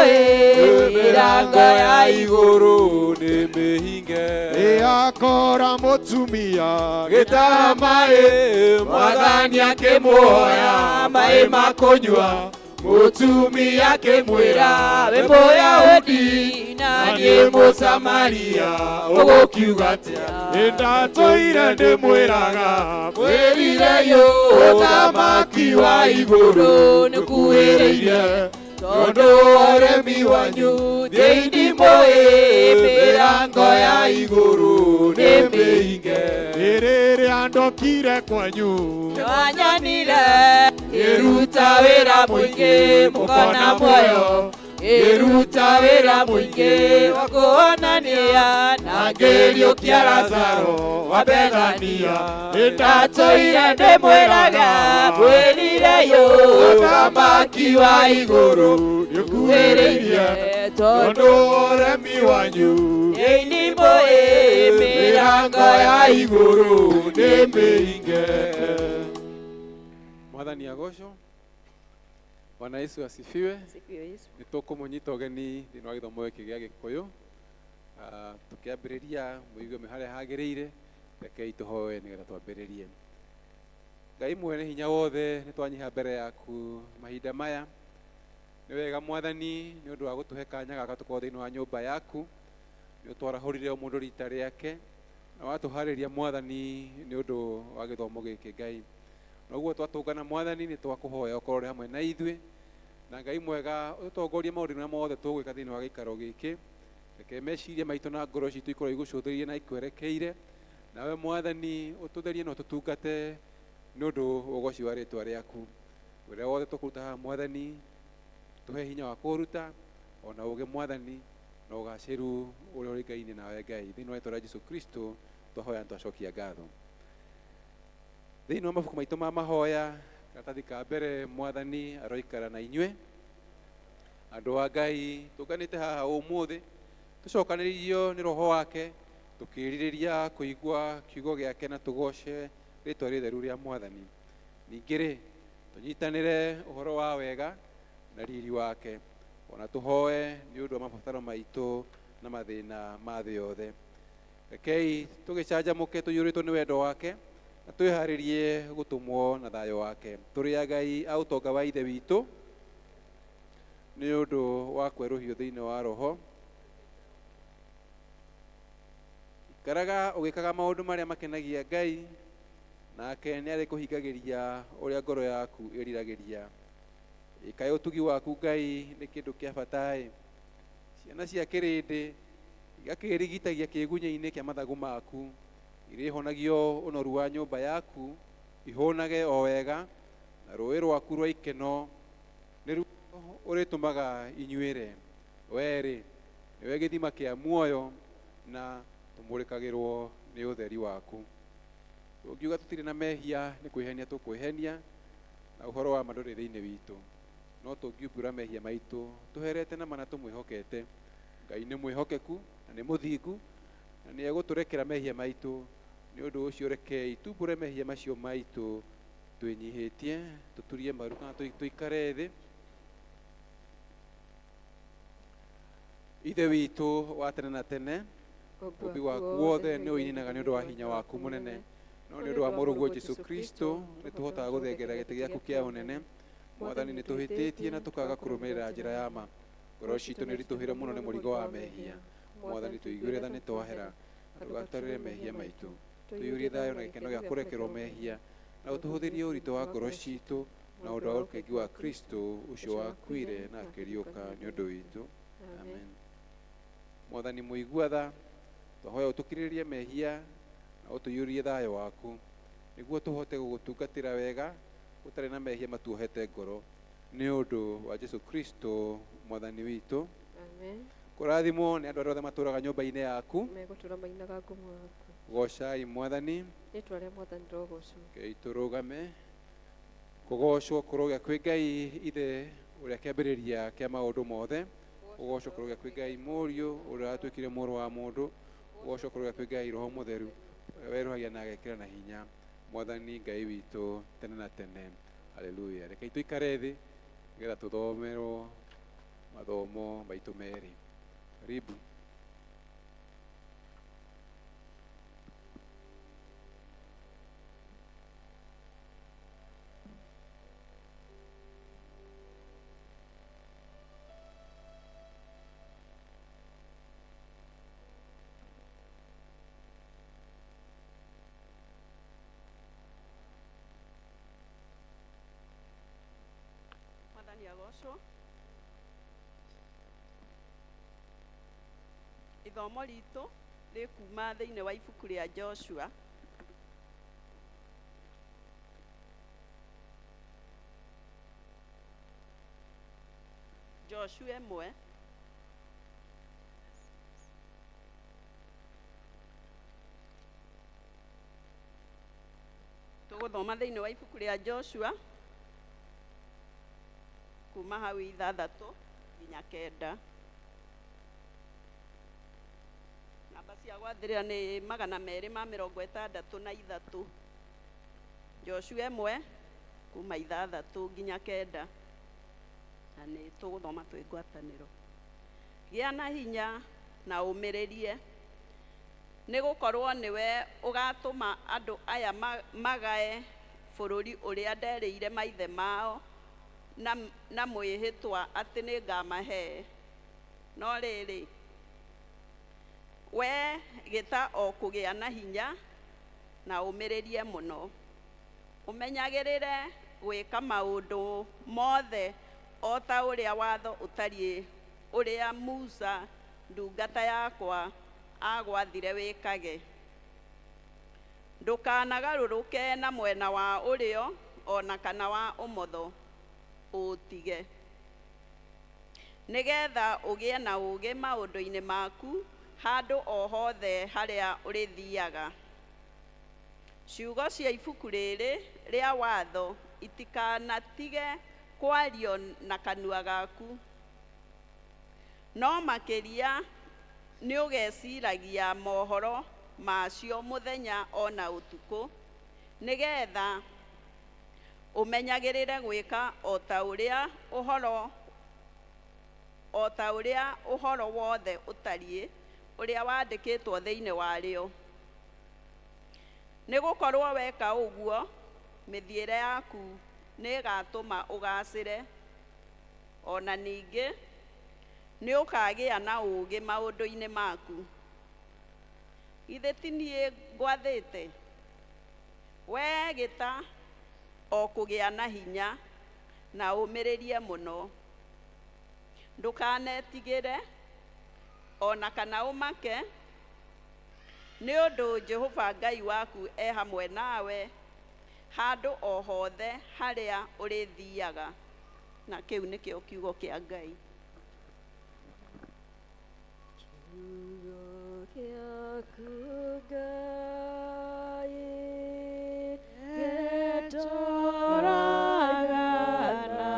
Ĩ mĩrango ya igũrũ nĩ mĩhinge. Ĩakora mũtumia Gĩtaha maĩ, mwathani akĩmuoya maĩ ma kũnyua, mũtumia akĩmwĩra wĩ Mũyahudi na niĩ Mũsamaria, ũgũkiuga atĩa? Ndatũire ndĩmwĩraga Mwĩrire yũ ũthamaki wa igũrũ nĩkuhĩrĩirie, tondũ ũremi wanyu thĩinĩ mũĩ mĩrango ya igũrũ nĩ mĩhinge. Rĩrĩa ndokire kwanyu Nĩwanyanire ngĩruta wĩra mũingĩ mũkona muoyo, ngĩruta wĩra mũingĩ wa kũhonania na ngĩriũkia Lazaro wa Bethania. Ndatũire ndĩmwĩraga mwĩrire yũ ũthamaki wa igũrũ nĩũkuhĩrĩirie, tondũ tondũ ũremi wanyu thĩinĩ mũĩ mĩrango ya igũrũ nĩ mĩhinge. Mwathani agocwo. Bwana Yesu asifiwe. Nĩ tũkũmũnyita ũgeni thĩinĩ wa gĩthomo gĩkĩ gĩa Gĩkũyũ. Tũkĩambĩrĩria mũigue me harĩa hagĩrĩire, rekei tũhoe nĩgetha twambĩrĩrie. Ngai mwene hinya wothe, nĩ twanyiha mbere yaku mahinda maya. Nĩ wega Mwathani nĩ ũndũ wa gũtũhe kanya gaka tũkorwo thĩinĩ wa nyũmba yaku. Nĩ ũtwarahũrire o mũndũ rita rĩake na watũharĩria Mwathani nĩ ũndũ wa gĩthomo gĩkĩ Ngai. Noguo twatũngana Mwathani, nĩ twakũhoya ũkorwo ũrĩ hamwe na ithuĩ, na Ngai mwega ũtũtongorie maũndũ marĩa mothe tũgwĩka thĩinĩ wa gĩikaro gĩkĩ. Reke meciria maitũ na ngoro citũ ikorwo igũcũthĩrĩirie na ikwerekeire, nawe Mwathani ũtũtherie na ũtũtungate nĩ ũndũ wa ũgoci wa rĩtwa rĩaku. Wĩra wothe tũkũruta haha Mwathani, tũhe hinya wa kũũruta, ona ũũgĩ Mwathani, na ũgacĩru ũrĩa ũrĩngaine nawe Ngai. Thĩinĩ wa rĩtwa rĩa Jesu Kristo twahoya na twacokia ngatho. Thĩinĩ wa mabuku maitũ ma mahoya, karatathi ka mbere, Mwathani aroikara na inyuĩ. Andũ a Ngai tũnganĩte haha ũmũthĩ, tũcokanĩrĩirio nĩ Roho wake, tũkĩrirĩria kũigua kiugo gĩake na tũgoce rĩtwa rĩtheru rĩa Mwathani. Ningĩ rĩ, tũnyitanĩre ũhoro wa wega na riri wake, ona tũhoe nĩ ũndũ wa mabataro maitũ na mathĩna ma thĩ yothe. Rekei tũgĩcanjamũke tũiyũrĩtwo nĩ wendo wake, na twĩharĩrie gũtũmwo na thayũ wake. Tũrĩ a Ngai a ũtonga wa Ithe witũ nĩ ũndũ wa kwerũhio thĩinĩ wa Roho. Ikaraga ũgĩkaga maũndũ marĩa makenagia Ngai, nake nĩ arĩkũhingagĩria ũrĩa ngoro yaku ĩriragĩria. Ĩkaĩ ũtugi waku Ngai nĩ kĩndũ kĩa bata-ĩ. Ciana cia kĩrĩndĩ igakĩrigitagia kĩgunyĩ-inĩ kĩa mathagu maku, irĩhonagio ũnoru wa nyũmba yaku, ihũnage o wega, na rũĩ rwaku rwa ikeno nĩruo ũrĩtũmaga inyuĩre. Wee-rĩ, nĩwe gĩthima kĩa muoyo, na tũmũrĩkagĩrwo nĩ ũtheri waku. Tũngiuga tũtirĩ na mehia nĩ kwĩhenia tũkwĩhenia, na ũhoro wa ma ndũrĩ thĩinĩ witũ. No tũngiumbũra mehia maitũ tũherete na mana tũmwĩhokete, Ngai nĩ mwĩhokeku na nĩ mũthingu, na nĩ egũtũrekera mehia maitũ. Nĩ ũndũ ũcio rekei tumbũre mehia macio maitũ twĩnyihĩtie, tũturie maru kana tũikare thĩ. Ithe witũ wa tene na tene, ũmbi waku wothe nĩ ũininaga nĩ ũndũ wa hinya waku mũnene, no nĩ ũndũ wa mũrũguo Jesu Kristo nĩ tũhotaga gũthengerera gĩtĩ gĩaku kĩa ũnene. Mwathani, nĩ tũhĩtĩtie na tũkaga kũrũmĩrĩra njĩra ya ma. Ngoro citũ nĩ ritũhĩre mũno nĩ mũrigo wa mehia. Mwathani, tũiguĩre tha nĩ twahera, na ndũgatũtarĩre mehia maitũ. Tũiyũrie thayũ na gĩkeno gĩa kũrekerwo mehia, na ũtũhũthĩrie ũritũ wa ngoro citũ na ũndũ wa ũkengi wa Kristo ũcio wakuire na akĩriũka nĩ ũndũ witũ. Amen. Mwathani mũigua tha, twahoya ũtũkirĩrĩrie mehia na ũtũiyũrie thayũ waku, nĩguo tũhote gũgũtungatĩra wega ũtarĩ na mehia matuohete ngoro, nĩ ũndũ wa Jesu Kristo Mwathani witũ. Amen. Kũrathimwo nĩ andũ arĩa othe matũũraga nyũmba-inĩ yaku. Megũtũũra mainaga ngumo yaku. Gocai Mwathani. Rĩĩtwa rĩa Mwathani rĩrogocwo. Rekei tũrũgame. Kũgocwo kũrogĩa kwĩ Ngai Ithe ũrĩa kĩambĩrĩria kĩa maũndũ mothe. Kũgocwo kũrogĩa kwĩ Ngai Mũriũ ũrĩa watuĩkire mũrũ wa mũndũ. Kũgocwo kũrogĩa kwĩ Ngai Roho Mũtheru ũrĩa werũhagia na agekĩra na hinya Mwathani Ngai witũ tene na tene. Haleluya. Rekei tũikare thĩ nĩgetha tũthomerwo Mathomo maitũ merĩ. Karibu. Mwathani agocwo. Ithomo ritũ rĩkuma thĩinĩ wa ibuku rĩa Joshua Joshua 1 tũgũthoma thĩinĩ wa ibuku rĩa Joshua kuma hau 6 nginya 9. Namba cia gwathĩrĩra nĩ 263. Joshua 1 kuma 6 nginya 9, na nĩ tũgũthoma twĩ ngwatanĩro. Gĩa na hinya na ũmĩrĩrie, nĩ gũkorwo nĩwe ũgatũma andũ aya magae bũrũri ũrĩa nderĩire maithe mao na mwĩhĩtwa atĩ nĩngamahe. No rĩrĩ, we gĩta o kũgĩa na hinya na ũmĩrĩrie mũno, ũmenyagĩrĩre gwĩka maũndũ mothe o ta ũrĩa watho ũtariĩ ũrĩa Musa ndungata yakwa agwathire wĩkage. Ndũkanagarũrũke na mwena wa ũrĩo ona kana wa ũmotho, ũũtige, nĩgetha ũgĩe na ũũgĩ maũndũ-inĩ maku handũ o hothe harĩa ũrĩthiaga. Ciugo cia ibuku rĩrĩ rĩa watho itikanatige kwario na kanua gaku, no makĩria nĩũgeciragia mohoro macio mũthenya ona ũtukũ, nĩgetha ũmenyagĩrĩre gwĩka o ta ũrĩa ũhoro wothe ũtariĩ ũrĩa wandĩkĩtwo thĩinĩ warĩo. Nĩ gũkorwo weka ũguo, mĩthiĩre yaku nĩĩgatũma ũgaacĩre, ona ningĩ nĩũkagĩa na ũũgĩ maũndũ-inĩ maku. Githĩ ti niĩ ngwathĩte? Wee gĩta o kũgĩa na hinya na ũmĩrĩrie mũno. Ndũkanetigĩre ona kana ũmake, nĩ ũndũ Jehova Ngai waku e hamwe nawe handũ o hothe harĩa ũrĩthiaga. Na kĩu nĩkĩo kiugo kĩa Ngai. Kiugo gĩaku Ngai gĩtũũraga na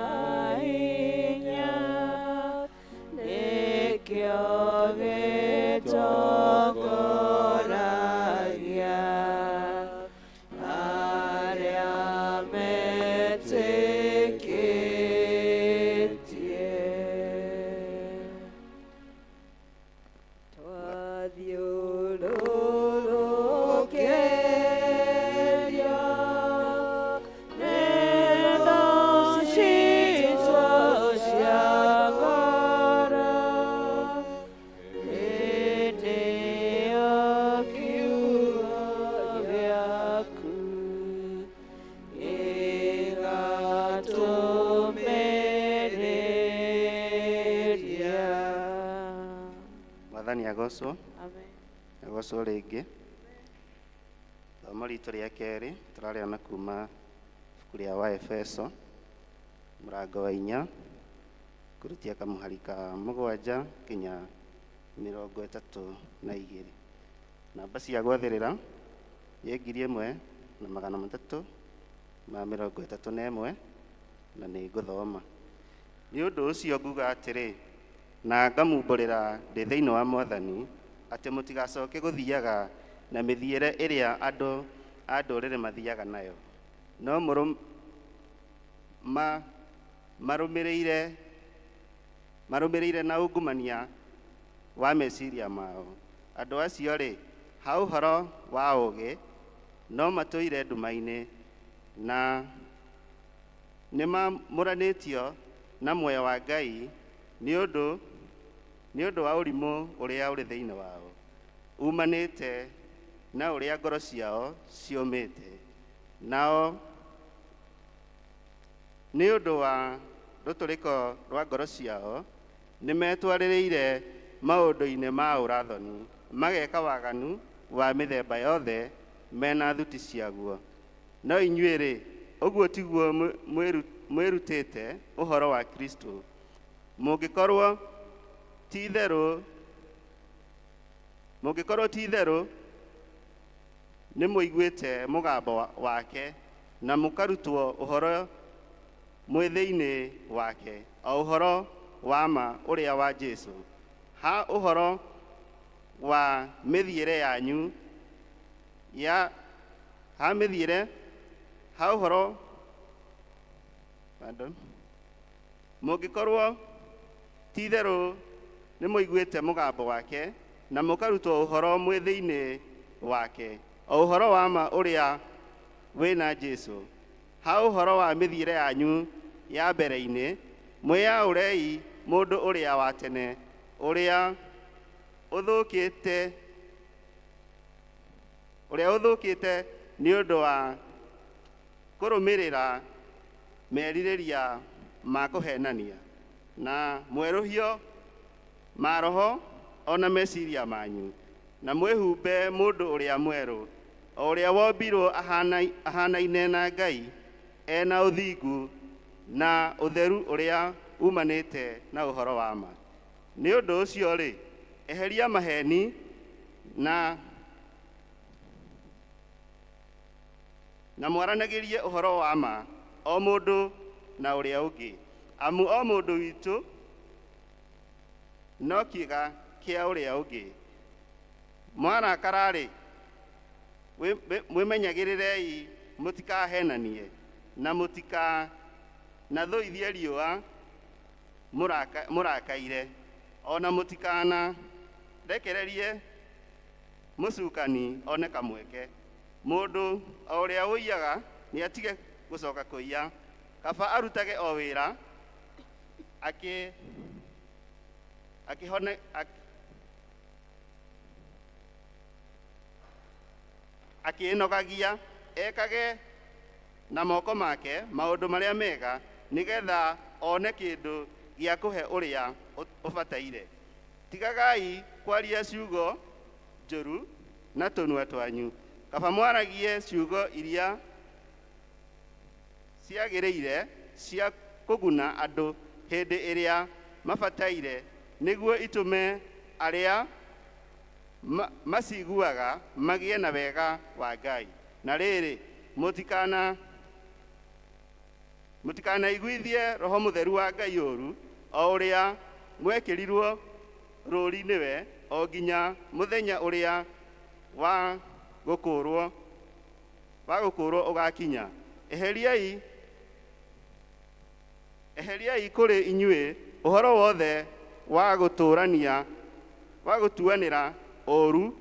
hinya, nĩkĩo gĩtongoragia arĩa metĩkĩtie. Twathiũrũrũkĩrio nĩ thũ citũ cia ngoro, hĩndĩ ĩyo kiugo gĩaku gĩgatũmĩrĩria. Mwathani agocwo. Amen. Agocwo rĩngĩ. Ithomo ritũ rĩa kerĩ tũrarĩona kuma ibuku rĩa Waefeso mũrango wa 4 kũrutia kamũhari ka 7 nginya 32. Namba cia gwathĩrĩra nĩ 1331 na nĩ ngũthoma. Nĩ ũndũ ũcio nguga atĩrĩ, na ngamumbũrĩra ndĩ thĩinĩ wa Mwathani, atĩ mũtigacoke gũthiaga na mĩthiĩre ĩrĩa andũ a ndũrĩrĩ mathiaga nayo, no marũmĩrĩire Marũmĩrĩire na ungumania wa meciria mao. Andũ acio-rĩ, ha ũhoro wa ũũgĩ, no matũire nduma-inĩ, na nĩmamũranĩtio na muoyo wa Ngai nĩ ũndũ wa ũrimũ ũrĩa ũrĩ thĩinĩ wao, umanĩte na ũrĩa ngoro ciao ciũmĩte. Nao nĩ ũndũ wa rũtũrĩko rwa ngoro ciao nĩmetwarĩrĩire maũndũ-inĩ ma ũrathoni, mageka waganu wa mĩthemba yothe mena thuti ciaguo. No inyuĩ-rĩ, ũguo tiguo mwĩrutĩte ũhoro wa Kristo. Mũngĩkorwo ti itherũ nĩmũiguĩte mũgambo wake na mũkarutwo ũhoro mwĩ thĩinĩ wake, o ũhoro wa ma ũrĩa wa Jesũ. Ha ũhoro wa mĩthiĩre yanyu ya ha mĩthiĩre ha ũhoro, pardon, mũngĩkorwo ti itherũ nĩmũiguĩte mũgambo wake na mũkarutwo ũhoro mwĩ thĩinĩ wake, o ũhoro wa ma ũrĩa wĩna Jesũ, ha ũhoro wa mĩthiĩre yanyu ya mbere-inĩ, mwĩyaũrei mũndũ ũrĩa wa tene ũrĩa ũthũkĩte nĩ ũndũ wa kũrũmĩrĩra merirĩria ma kũhenania, na mwerũhio maroho ona meciria manyu, na mwĩhumbe mũndũ ũrĩa mwerũ, o ũrĩa wombirwo ahanaine na Ngai ena ũthingu na ũtheru ũrĩa umanĩte na ũhoro wa ma. Nĩ ũndũ ũcio-rĩ, eheria maheni na mwaranagĩrie ũhoro wa ma o mũndũ na ũrĩa ũngĩ, amu o mũndũ witũ no kĩĩga kĩa ũrĩa ũngĩ. Mwarakara-rĩ, mwĩmenyagĩrĩrei mũtikahenanie, na mũtikanathũithie riũa mũrakaire, ona mũtikanarekererie mũcukani one kamweke. Mũndũ o ũrĩa ũiyaga nĩatige gũcoka kũiya, kaba arutage o wĩra akĩ akĩhone akĩĩnogagia, ekage na moko make maũndũ marĩa mega, nĩgetha one kĩndũ gĩa kũhe ũrĩa ũbataire. Tigagai kwaria ciugo njũru na tũnua twanyu, kaba mwaragie ciugo iria ciagĩrĩire cia kũguna andũ hĩndĩ ĩrĩa mabataire, nĩguo itũme arĩa maciguaga magĩe na wega wa Ngai. Na rĩrĩ, mũtikanaiguithie Roho Mũtheru wa Ngai ũũru, o ũrĩa mwekĩrirwo rũũri nĩwe o nginya mũthenya ũrĩa wa gũkũũrwo ũgakinya. Eheriai kũrĩ inyuĩ ũhoro wothe wa gũtũũrania wa gũtuanĩra ũũru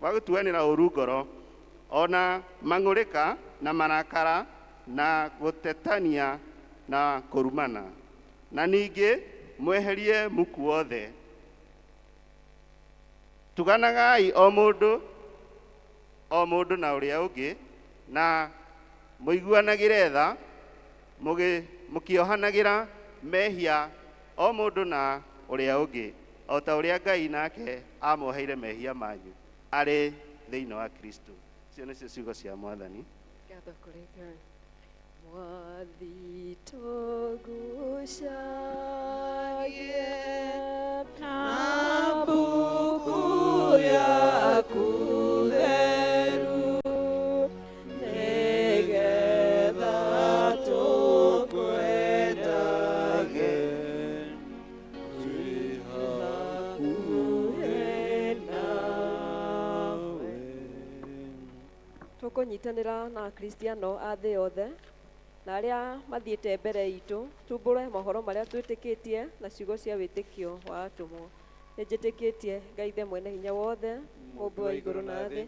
wa gũtuanĩra ũũru ngoro, ona mang'ũrĩka na marakara na gũtetania na kũrumana, na ningĩ mweherie muku wothe. Tuganagai o mũndũ o mũndũ na ũrĩa ũngĩ, na mũiguanagĩre tha, mũkĩohanagĩra mehia o mũndũ na ũrĩa ũngĩ, o ta ũrĩa Ngai nake amoheire mehia manyu arĩ thĩinĩ wa Kristo. Icio nĩcio ciugo cia Mwathani. Ngatho kũrĩ Ngai. Mwathi, tũgucagie na mbuku yaku theru, nĩgetha tũkwendage twĩ hakuhĩ nawe. Tũkũnyitanĩra na Akristiano a thĩ yothe. Na arĩa mathiĩte mbere itũ tumbũre mohoro marĩa twĩtĩkĩtie na ciugo cia wĩtĩkio wa atũmwo. Nĩ njĩtĩkĩtie Ngai Ithe mwene hinya wothe, mũmbi wa igũrũ na thĩ,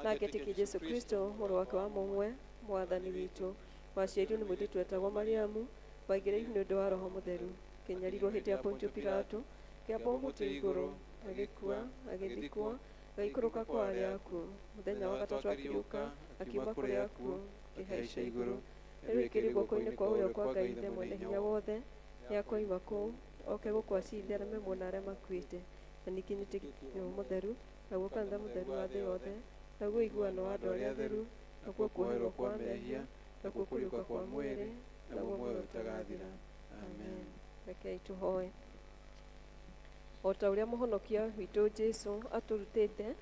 na ngetĩkia Jesũ Kristo mũrũ wake wa mũmwe, mwathani witũ, waciarirwo nĩ mũirĩtu wetagwo Mariamu, waigĩrĩirwo nĩ ũndũ wa Roho Mũtheru, kĩnyarirwo hĩndĩ ya Pontio Pilato, kĩambwo mũtĩ igũrũ, agĩkua, agĩthikwo, agĩikũrũka kwa arĩa akuũ, mũthenya wa gatatũ akĩriũka, akiuma kũrĩa akuũ, akĩhaica igũrũ, rĩu ĩkĩrĩ guoko-inĩ kwa ũrĩo kwa Ngai Ithe mwene hinya wothe, nĩakoima kũu, oke gũkũ acirithie arĩa me muoyo na arĩa makuĩte. Na ningĩ nĩtĩkĩtie Roho Mũtheru, naguo kanitha mũtheru wa thĩ yothe, naguo ũiguano wa andũ arĩa atheru, nakuo kuoherwo kwa mehia, nakuo kũriũka kwa mwĩrĩ, naguo muoyo ũtagathira. Amen. Rekei tũhoe. O ta ũrĩa mũhonokia witũ Jesũ atũrutĩte,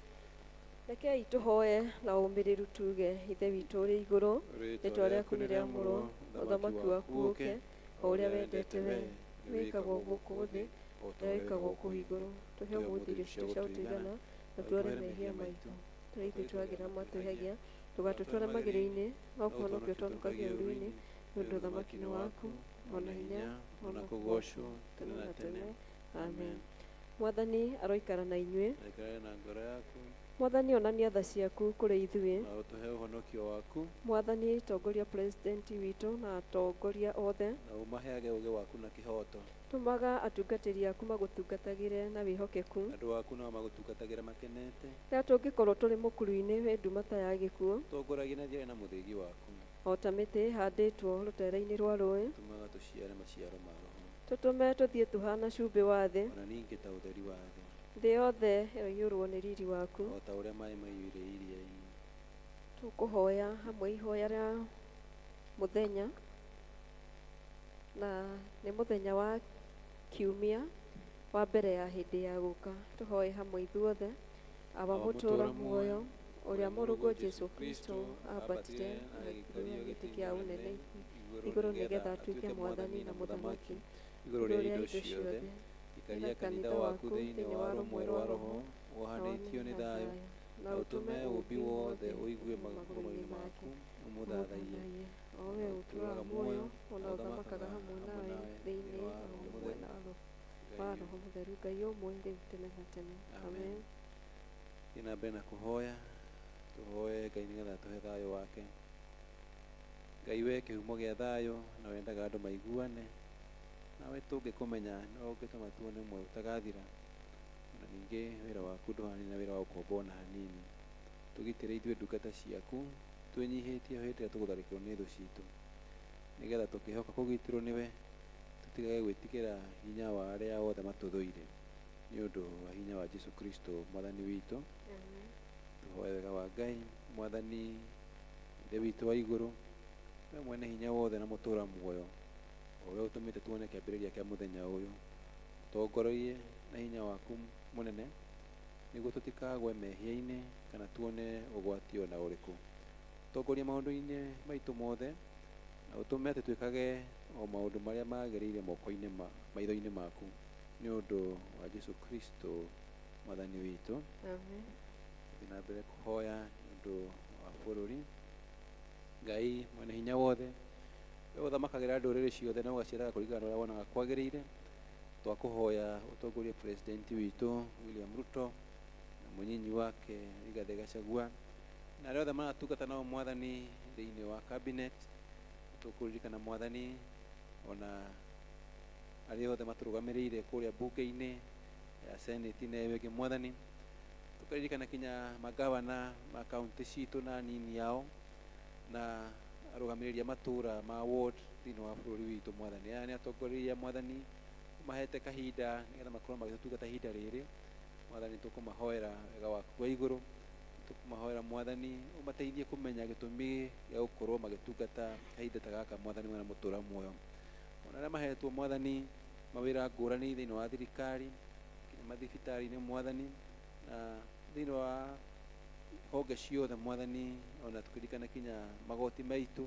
rekei tũhoe na ũmĩrĩru tuge, Ithe witũ ũrĩ igũrũ, rĩĩtwa rĩaku nĩ rĩamũrwo, ũthamaki waku ũũke, o ũrĩa wendete we wĩkagwo gũkũ thĩ O ta ũrĩa ũrĩa wĩkagwo kũu igũrũ. Tũhe ũmũthĩ irio citũ cia gũtũigana, na tuohere mehia maitũ, tũrĩa ithuĩ twagĩra matwĩhagia, ndũgatũtware magerio-inĩ, no kũhonokia ũtũhonokagie ũũru-inĩ, nĩ ũndũ ũthamaki nĩ waku, ona hinya, ona ona kũgoocwo tene tene na na tene. tene. Amen. Mwathani aroikara na inyuĩ. Na ikarage na ngoro yaku. Mwathani onania tha ciaku kũrĩ ithuĩ. Na ũtũhe ũhonokio waku. Mwathani tongoria president witũ na atongoria othe. Na ũmaheage ũũgĩ waku na kĩhooto. Tũmaga atungatĩri aku magũtungatagĩre na wĩhokeku. Andũ aku nao magũtungatagĩra makenete. Rĩrĩa tũngĩkorwo tũrĩ mũkuru-inĩ wĩ nduma ta ya gĩkuũ, Tongoragia na njĩra na mũthĩgi waku. o ta mĩtĩ ĩhandĩtwo rũtere-inĩ rwa rũĩ, Tũmaga tũciare maciaro ma Roho. tũtũme tũthiĩ tũhana cumbĩ wa thĩ, Ona ningĩ ta ũtheri wa thĩ. thĩ yothe ĩroiyũrwo nĩ riri waku. O ta ũrĩa maĩ maiyũire iria-inĩ. Tũkũhoya hamwe ihoya rĩa mũthenya, na nĩ mũthenya wa kiumia wa mbere ya hĩndĩ ya gũka. Tũhoe hamwe ithuothe. Awa Awa mũtũũra mũtũũra muoyo, muoyo, ũrĩa mũrũguo Jesũ Kristo ambatire na agĩikarĩra gĩtĩ kĩa ũnene igũrũ nĩgetha atuĩke mwathani na mũthamaki igũrũ rĩa indo ciothe. Ikaria kanitha waku thĩinĩ wa rũmwe rwa Roho, wohanĩtio nĩ thayũ, na ũtũme ũũmbi wothe ũigue magũrũ-inĩ maku, ũmũthathaiye. O we ũtũũraga muoyo ona ũthamakaga hamwe nawe thĩinĩ wa ũmwe na wa Roho Mũtheru, Ngai ũmwe rĩu tene na tene. Amen. Thiĩ na mbere na kũhoya, tũhoe Ngai nĩgetha atũhe thayũ wake. Ngai we kĩhumo gĩa thayũ na wendaga andũ maiguane, nawe tũngĩkũmenya no ũngĩtũma tuone muoyo ũtagathira. Na ningĩ wĩra waku ndũhanine na wĩra wa ũkombo ona hanini. Tũgitĩre ithuĩ ndungata ciaku, twĩnyihĩtie hĩndĩ ĩrĩa tũgũtharĩkĩrwo nĩ thũ citũ, nĩgetha tũkĩhoka kũgitĩrwo nĩwe, tũtigage gwĩtigĩra hinya wa arĩa othe matũthũire, nĩ ũndũ wa hinya wa Jesũ Kristo mwathani witũ. Tũhoe wega wa Ngai mwathani Ithe witũ wa igũrũ, we mwene hinya wothe na mũtũũra muoyo, o we ũtũmĩte tuone kĩambĩrĩria kĩa mũthenya ũyũ, tũtongorerie na hinya waku mũnene, nĩguo tũtikagwe mehia-inĩ kana tuone ũgwati ona ũrĩkũ. Tongoria maũndũ-inĩ maitũ mothe, na ũtũme atĩ twĩkage o maũndũ marĩa magĩrĩire moko-inĩ ma maitho-inĩ maku, nĩ ũndũ wa Jesũ Kristo mwathani witũ. Amen. Thiĩ na mbere kũhoya nĩ ũndũ wa bũrũri. Ngai mwene hinya wothe, we ũthamakagĩra ndũrĩrĩ ciothe na ũgaciĩraga kũringana na ũrĩa wonaga kwagĩrĩire, twakũhoya ũtongorie president witũ William Ruto na mũnyinyi wake Rigathĩ Gachagua na arĩa othe maratungata nao mwathani thĩinĩ wa cabinet. Tũkũririkana mwathani ona arĩa othe matũrũgamĩrĩire kũrĩa bunge-inĩ ya senate na ĩyo ĩngĩ mwathani. Tũkaririkana kinya magavana ma kaunti citũ na anini ao na arũgamĩrĩri a matũra ma ward thĩinĩ wa bũrũri witũ mwathani. Aya nĩ atongoria mwathani ũmahete kahinda nĩgetha makorwo magĩtũtungata ihinda rĩrĩ mwathani. Tũkũmahoera wega waku wa igũrũ, tũkũmahoera mwathani ũmateithie kũmenya gĩtũmi gĩa gũkorwo magĩtungata kahinda ta gaka mwathani mwena mũtũra muoyo. Ona arĩa mahetwo mwathani mawĩra ngũrani thĩinĩ wa thirikari nginya mathibitarĩ-inĩ mwathani na thĩinĩ wa honge ciothe mwathani, ona tũkĩririkana kinya magoti maitũ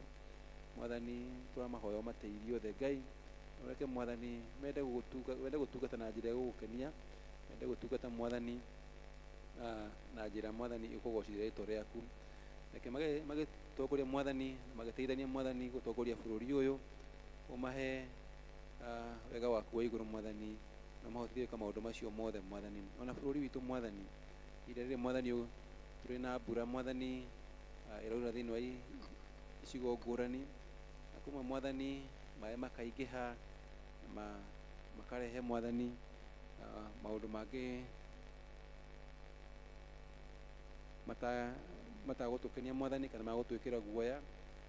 mwathani, tũramahoya ũmateithie othe Ngai. Ũreke mwathani mende gũtungata na njĩra ĩgũgũkenia, mende gũtungata mwathani na njĩra mwathani ĩkũgocithia rĩtwa rĩaku. Reke Magĩtongoria Mwathani, magĩteithania Mwathani gũtongoria bũrũri ũyũ, ũmahe wega waku wa igũrũ Mwathani, na mahotithie gwĩka maũndũ macio mothe Mwathani. Ona bũrũri witũ Mwathani, ihinda rĩrĩ Mwathani tũrĩ na mbura Mwathani, ĩraura thĩinĩ wa icigo ngũrani, na kuma Mwathani maĩ makaingĩha na makarehe Mwathani maũndũ mangĩ matagũtũkenia Mwathani kana magũtwĩkĩra guoya.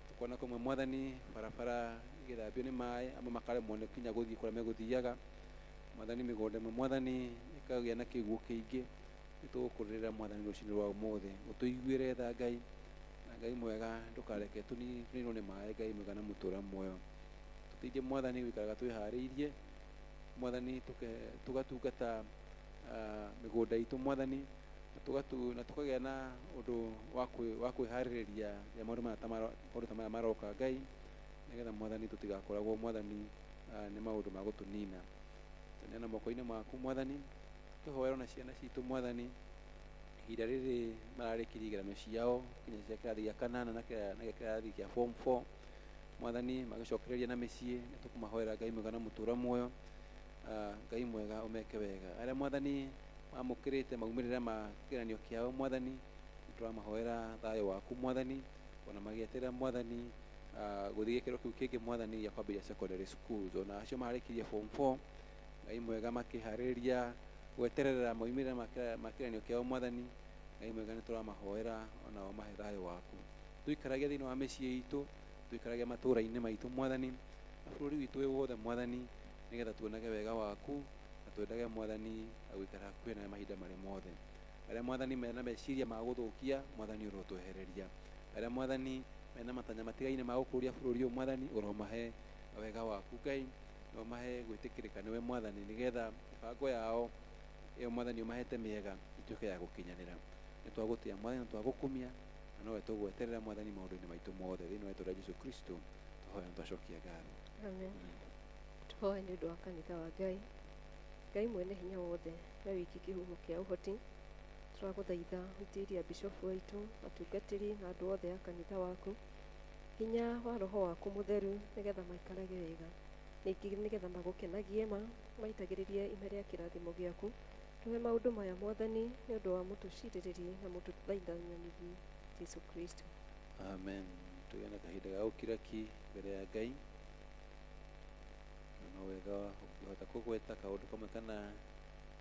Tukona kũmwe Mwathani barabara igĩthambio nĩ maĩ, amwe makaremwo nĩ kinya gũthiĩ kũrĩa megũthiaga Mwathani. Mĩgũnda ĩmwe Mwathani ĩkagĩa na kĩguũ kĩingĩ. Nĩtũgũkũrĩrĩra Mwathani rũcinĩ rwa ũmũthĩ, ũtũiguĩre tha Ngai, na Ngai mwega ndũkareke tũninwo nĩ maĩ Ngai mwega na mũtũra muoyo. Tũteithie Mwathani gũikaraga twĩharĩirie Mwathani, tũgatungata mĩgũnda itũ Mwathani, na tũkagĩa na ũndũ wa kwĩharĩrĩria rĩrĩa maũndũ ta maya maroka Ngai, nĩgetha Mwathani tũtigakoragwo Mwathani nĩ maũndũ ma gũtũnina. Tũneana moko-inĩ maku Mwathani, tũkĩhoera ona ciana citũ Mwathani, ihinda rĩrĩ mararĩkirie igeranio ciao kinya cia kĩrathi gĩa kanana na gĩa kĩrathi kĩa form 4 Mwathani, magĩcokereria na mĩciĩ, nĩtũkũmahoera Ngai mwega na mũtũra muoyo. Ngai mwega ũmeke wega. Arĩa Mwathani mamũkĩrĩte maumĩrĩra ma kĩgeranio kĩao Mwathani, nĩtũramahoera thayũ waku Mwathani, ona magĩeterera Mwathani gũthiĩ gĩkĩro kĩu kĩngĩ Mwathani gĩa kwambĩrĩria secondary schools. Ona acio marĩkirie form 4 Ngai mwega makĩharĩrĩria gweterera maumĩrĩra ma kĩgeranio kĩao Mwathani, Ngai mwega nĩtũramahoera onao mahe thayũ waku. Tũikaragie thĩinĩ wa mĩciĩ itũ, tũikaragie matũũra-inĩ maitũ Mwathani, na bũrũri witũ wĩ wothe Mwathani, nĩgetha tuonage wega waku na twendage Mwathani gũikara hakuhĩ nawe mahinda marĩ mothe. Arĩa Mwathani mena meciria ma gũthũkia Mwathani ũrotwehereria. Arĩa Mwathani mena matanya matigaine ma gũkũria bũrũri ũyũ Mwathani, ũromahe wega waku Ngai, na ũmahe gwĩtĩkĩrĩka nĩwe Mwathani, nĩgetha mĩbango yao ĩyo Mwathani ũmahete mĩega ituĩke ya gũkinyanĩra. Nĩtwagũtĩa Mwathani na twagũkumia, na nowe tũgweterera Mwathani maũndũ-inĩ maitũ mothe. Thĩinĩ wa rĩĩtwa rĩa Jesũ Kristo tũhoya na twacokia ngatho. Amen. Tũhoe nĩ ũndũ wa kanitha wa Ngai. Ngai mwene hinya wothe, we wiki kĩhumo kĩa ũhoti, tũragũthaitha ũitĩrĩrie bishofu aitũ, atungatĩri na andũ othe a kanitha waku hinya wa roho waku mũtheru, nĩgetha maikarage wega, ningĩ nĩgetha magũkenagie ma maitagĩrĩrie ime rĩa kĩrathimo gĩaku. Tũhe maũndũ maya Mwathani nĩ ũndũ wa mũtũcirĩrĩri na mũtũthaithanĩri Jesũ Kristo. Amen. Tũgĩe na kahinda ga gũkira ki mbere ya Ngai, na no wega ũngĩhota kũgweta kaũndũ kamwe kana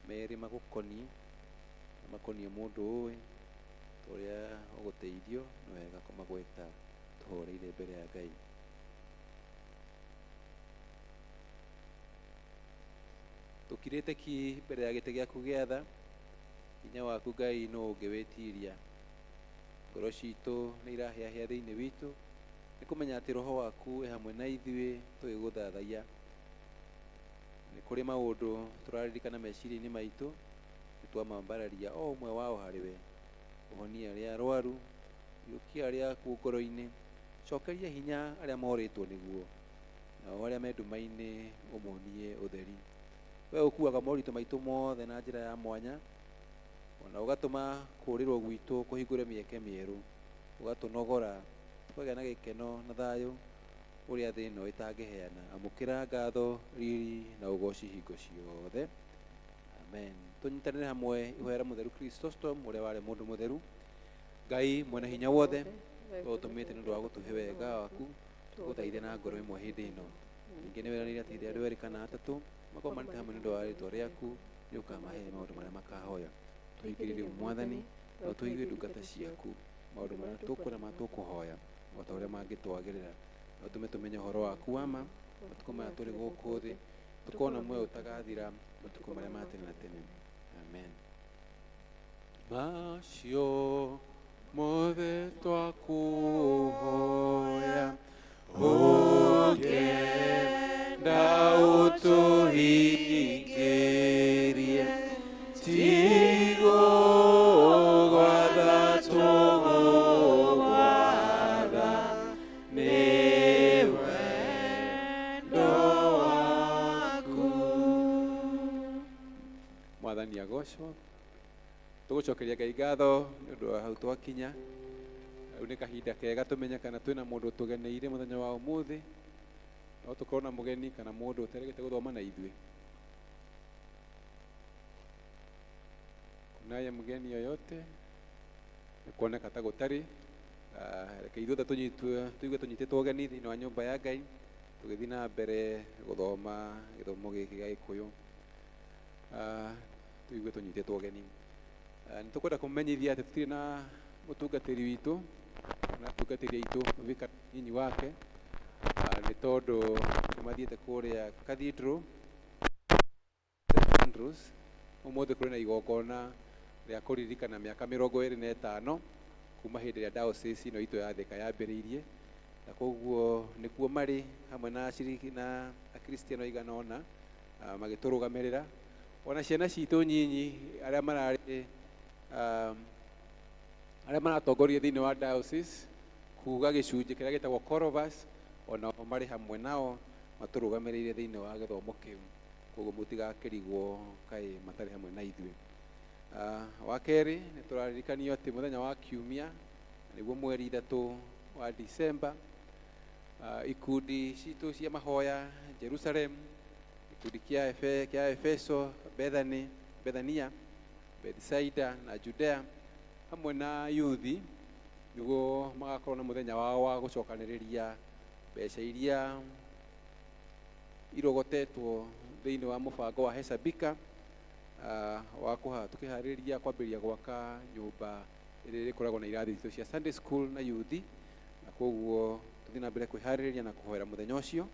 merĩ magũkoniĩ na makoniĩ mũndũ ũĩ ũrĩa ũgũteithio, nĩ wega kũmagweta tũhoreire mbere ya Ngai. Tũkirĩte ki mbere ya gĩtĩ gĩaku gĩa tha, hinya waku Ngai nũ ũngĩwĩtiria. Ngoro citũ nĩ irahĩahĩa thĩinĩ witũ, nĩ kũmenya atĩ roho waku wĩ hamwe na ithuĩ tũgĩgũthathaiya. Nĩ kũrĩ maũndũ tũraririkana meciria-inĩ maitũ, nĩ twamambararia o ũmwe wao harĩ we. Ũhonie arĩa arwaru, riũkia arĩa akuũ ngoro-inĩ, cokeria hinya arĩa morĩtwo nĩguo, nao arĩa me nduma-inĩ ũmonie ũtheri. We ũkuaga moritũ maitũ mothe na njĩra ya mwanya, ona ũgatũma kũũrĩrwo gwitũ kũhingũre mĩeke mĩerũ, ũgatũnogora tũkagĩa na gĩkeno na thayũ ũrĩa thĩ ĩno ĩtangĩheana. Amũkĩra ngatho, riri na ũgoci hingo ciothe. Amen. Tũnyitanĩre hamwe ihoya rĩa mũtheru Chrysostom ũrĩa warĩ mũndũ mũtheru. Ngai mwene hinya wothe, we ũtũmĩte nĩ ũndũ wa gũtũhe wega waku, tũgũthaithe na ngoro ĩmwe hĩndĩ ĩno. Ningĩ nĩ wĩranĩire atĩ hĩndĩ ĩrĩa andũ erĩ kana atatũ magomanĩte hamwe nĩ ũndũ wa rĩĩtwa rĩaku, nĩ ũkamahe maũndũ marĩa makahoya. Tũhingĩrie rĩu Mwathani, na ũtũigue ndungata ciaku maũndũ marĩa tũkwenda ma tũkũhoya o ta ũrĩa mangĩtwagĩrĩra, na ũtũme tũmenye ũhoro waku wa ma matukũ maya tũrĩ gũkũ thĩ, tũkona muoyo ũtagathira matukũ marĩa ma tene na tene. Amen. Macio mothe twakũhoya, ũngĩenda ũtũhingĩrie, tigũgwatha tũgũgwatha, nĩ wendo waku. Mwathani agocwo. Tũgũcokeria Ngai ngatho nĩ ũndũ wa hau twakinya. Rĩu nĩ kahinda kega tũmenye kana twĩna mũndũ tũgeneire mũthenya wa ũmũthĩ, no tũkorwo na mũgeni kana mũndũ ũteregete gũthoma na ithuĩ. Kunaye mgeni yoyote? Nĩ kuoneka ta gũtarĩ. Reke ithuothe tũigue tũnyitĩtwo ũgeni thĩinĩ wa nyũmba ya Ngai, tũgĩthiĩ na mbere gũthoma gĩthomo gĩkĩ gĩa Gĩkũyũ. Tũigue tũnyitĩtwo ũgeni. Nĩ tũkwenda kũmenyithia atĩ tũtirĩ na mũtungatĩri witũ na atungatĩri aitũ Vika nyinyi wake, nĩ tondũ nĩ mathiĩte kũrĩa Cathedral St Andrews. Ũmũthĩ kũrĩ na igongona rĩa kũririkana mĩaka 25 kuma hĩndĩ ĩrĩa diocese ĩno itũ ya Thika yambĩrĩirie, na koguo nĩkuo marĩ hamwe na aciriki na akristiano aigana ũna, magĩtũrũgamĩrĩra. Ona ciana citũ nyinyi arĩa mararĩ arĩa maratongoria thĩinĩ wa diocese kuga gĩcunjĩ kĩrĩa gĩtagwo Corvus, ona o marĩ hamwe nao matũrũgamĩrĩire thĩinĩ wa gĩthomo kĩu, koguo mũtigakĩrigwo kaĩ matarĩ hamwe na ithuĩ. Wa kerĩ, nĩ tũraririkanio atĩ mũthenya wa kiumia, nĩguo mweri 3 wa Disemba, ikundi citũ cia mahoya Jerusalem, gĩkundi kĩa Efeso, Bethany, Bethania, Bethsaida na Judea, hamwe na yuthi, nĩguo magakorwo na mũthenya wao wa gũcokanĩrĩria mbeca iria irogotetwo thĩinĩ wa mũbango wa Hesabika, wa tũkĩharĩrĩria kwambĩrĩria gwaka nyũmba ĩrĩa ĩrĩkoragwo na irathi citũ cia Sunday school na yuthi, na koguo tũthiĩ na mbere kwĩharĩrĩria na kũhoera mũthenya ũcio.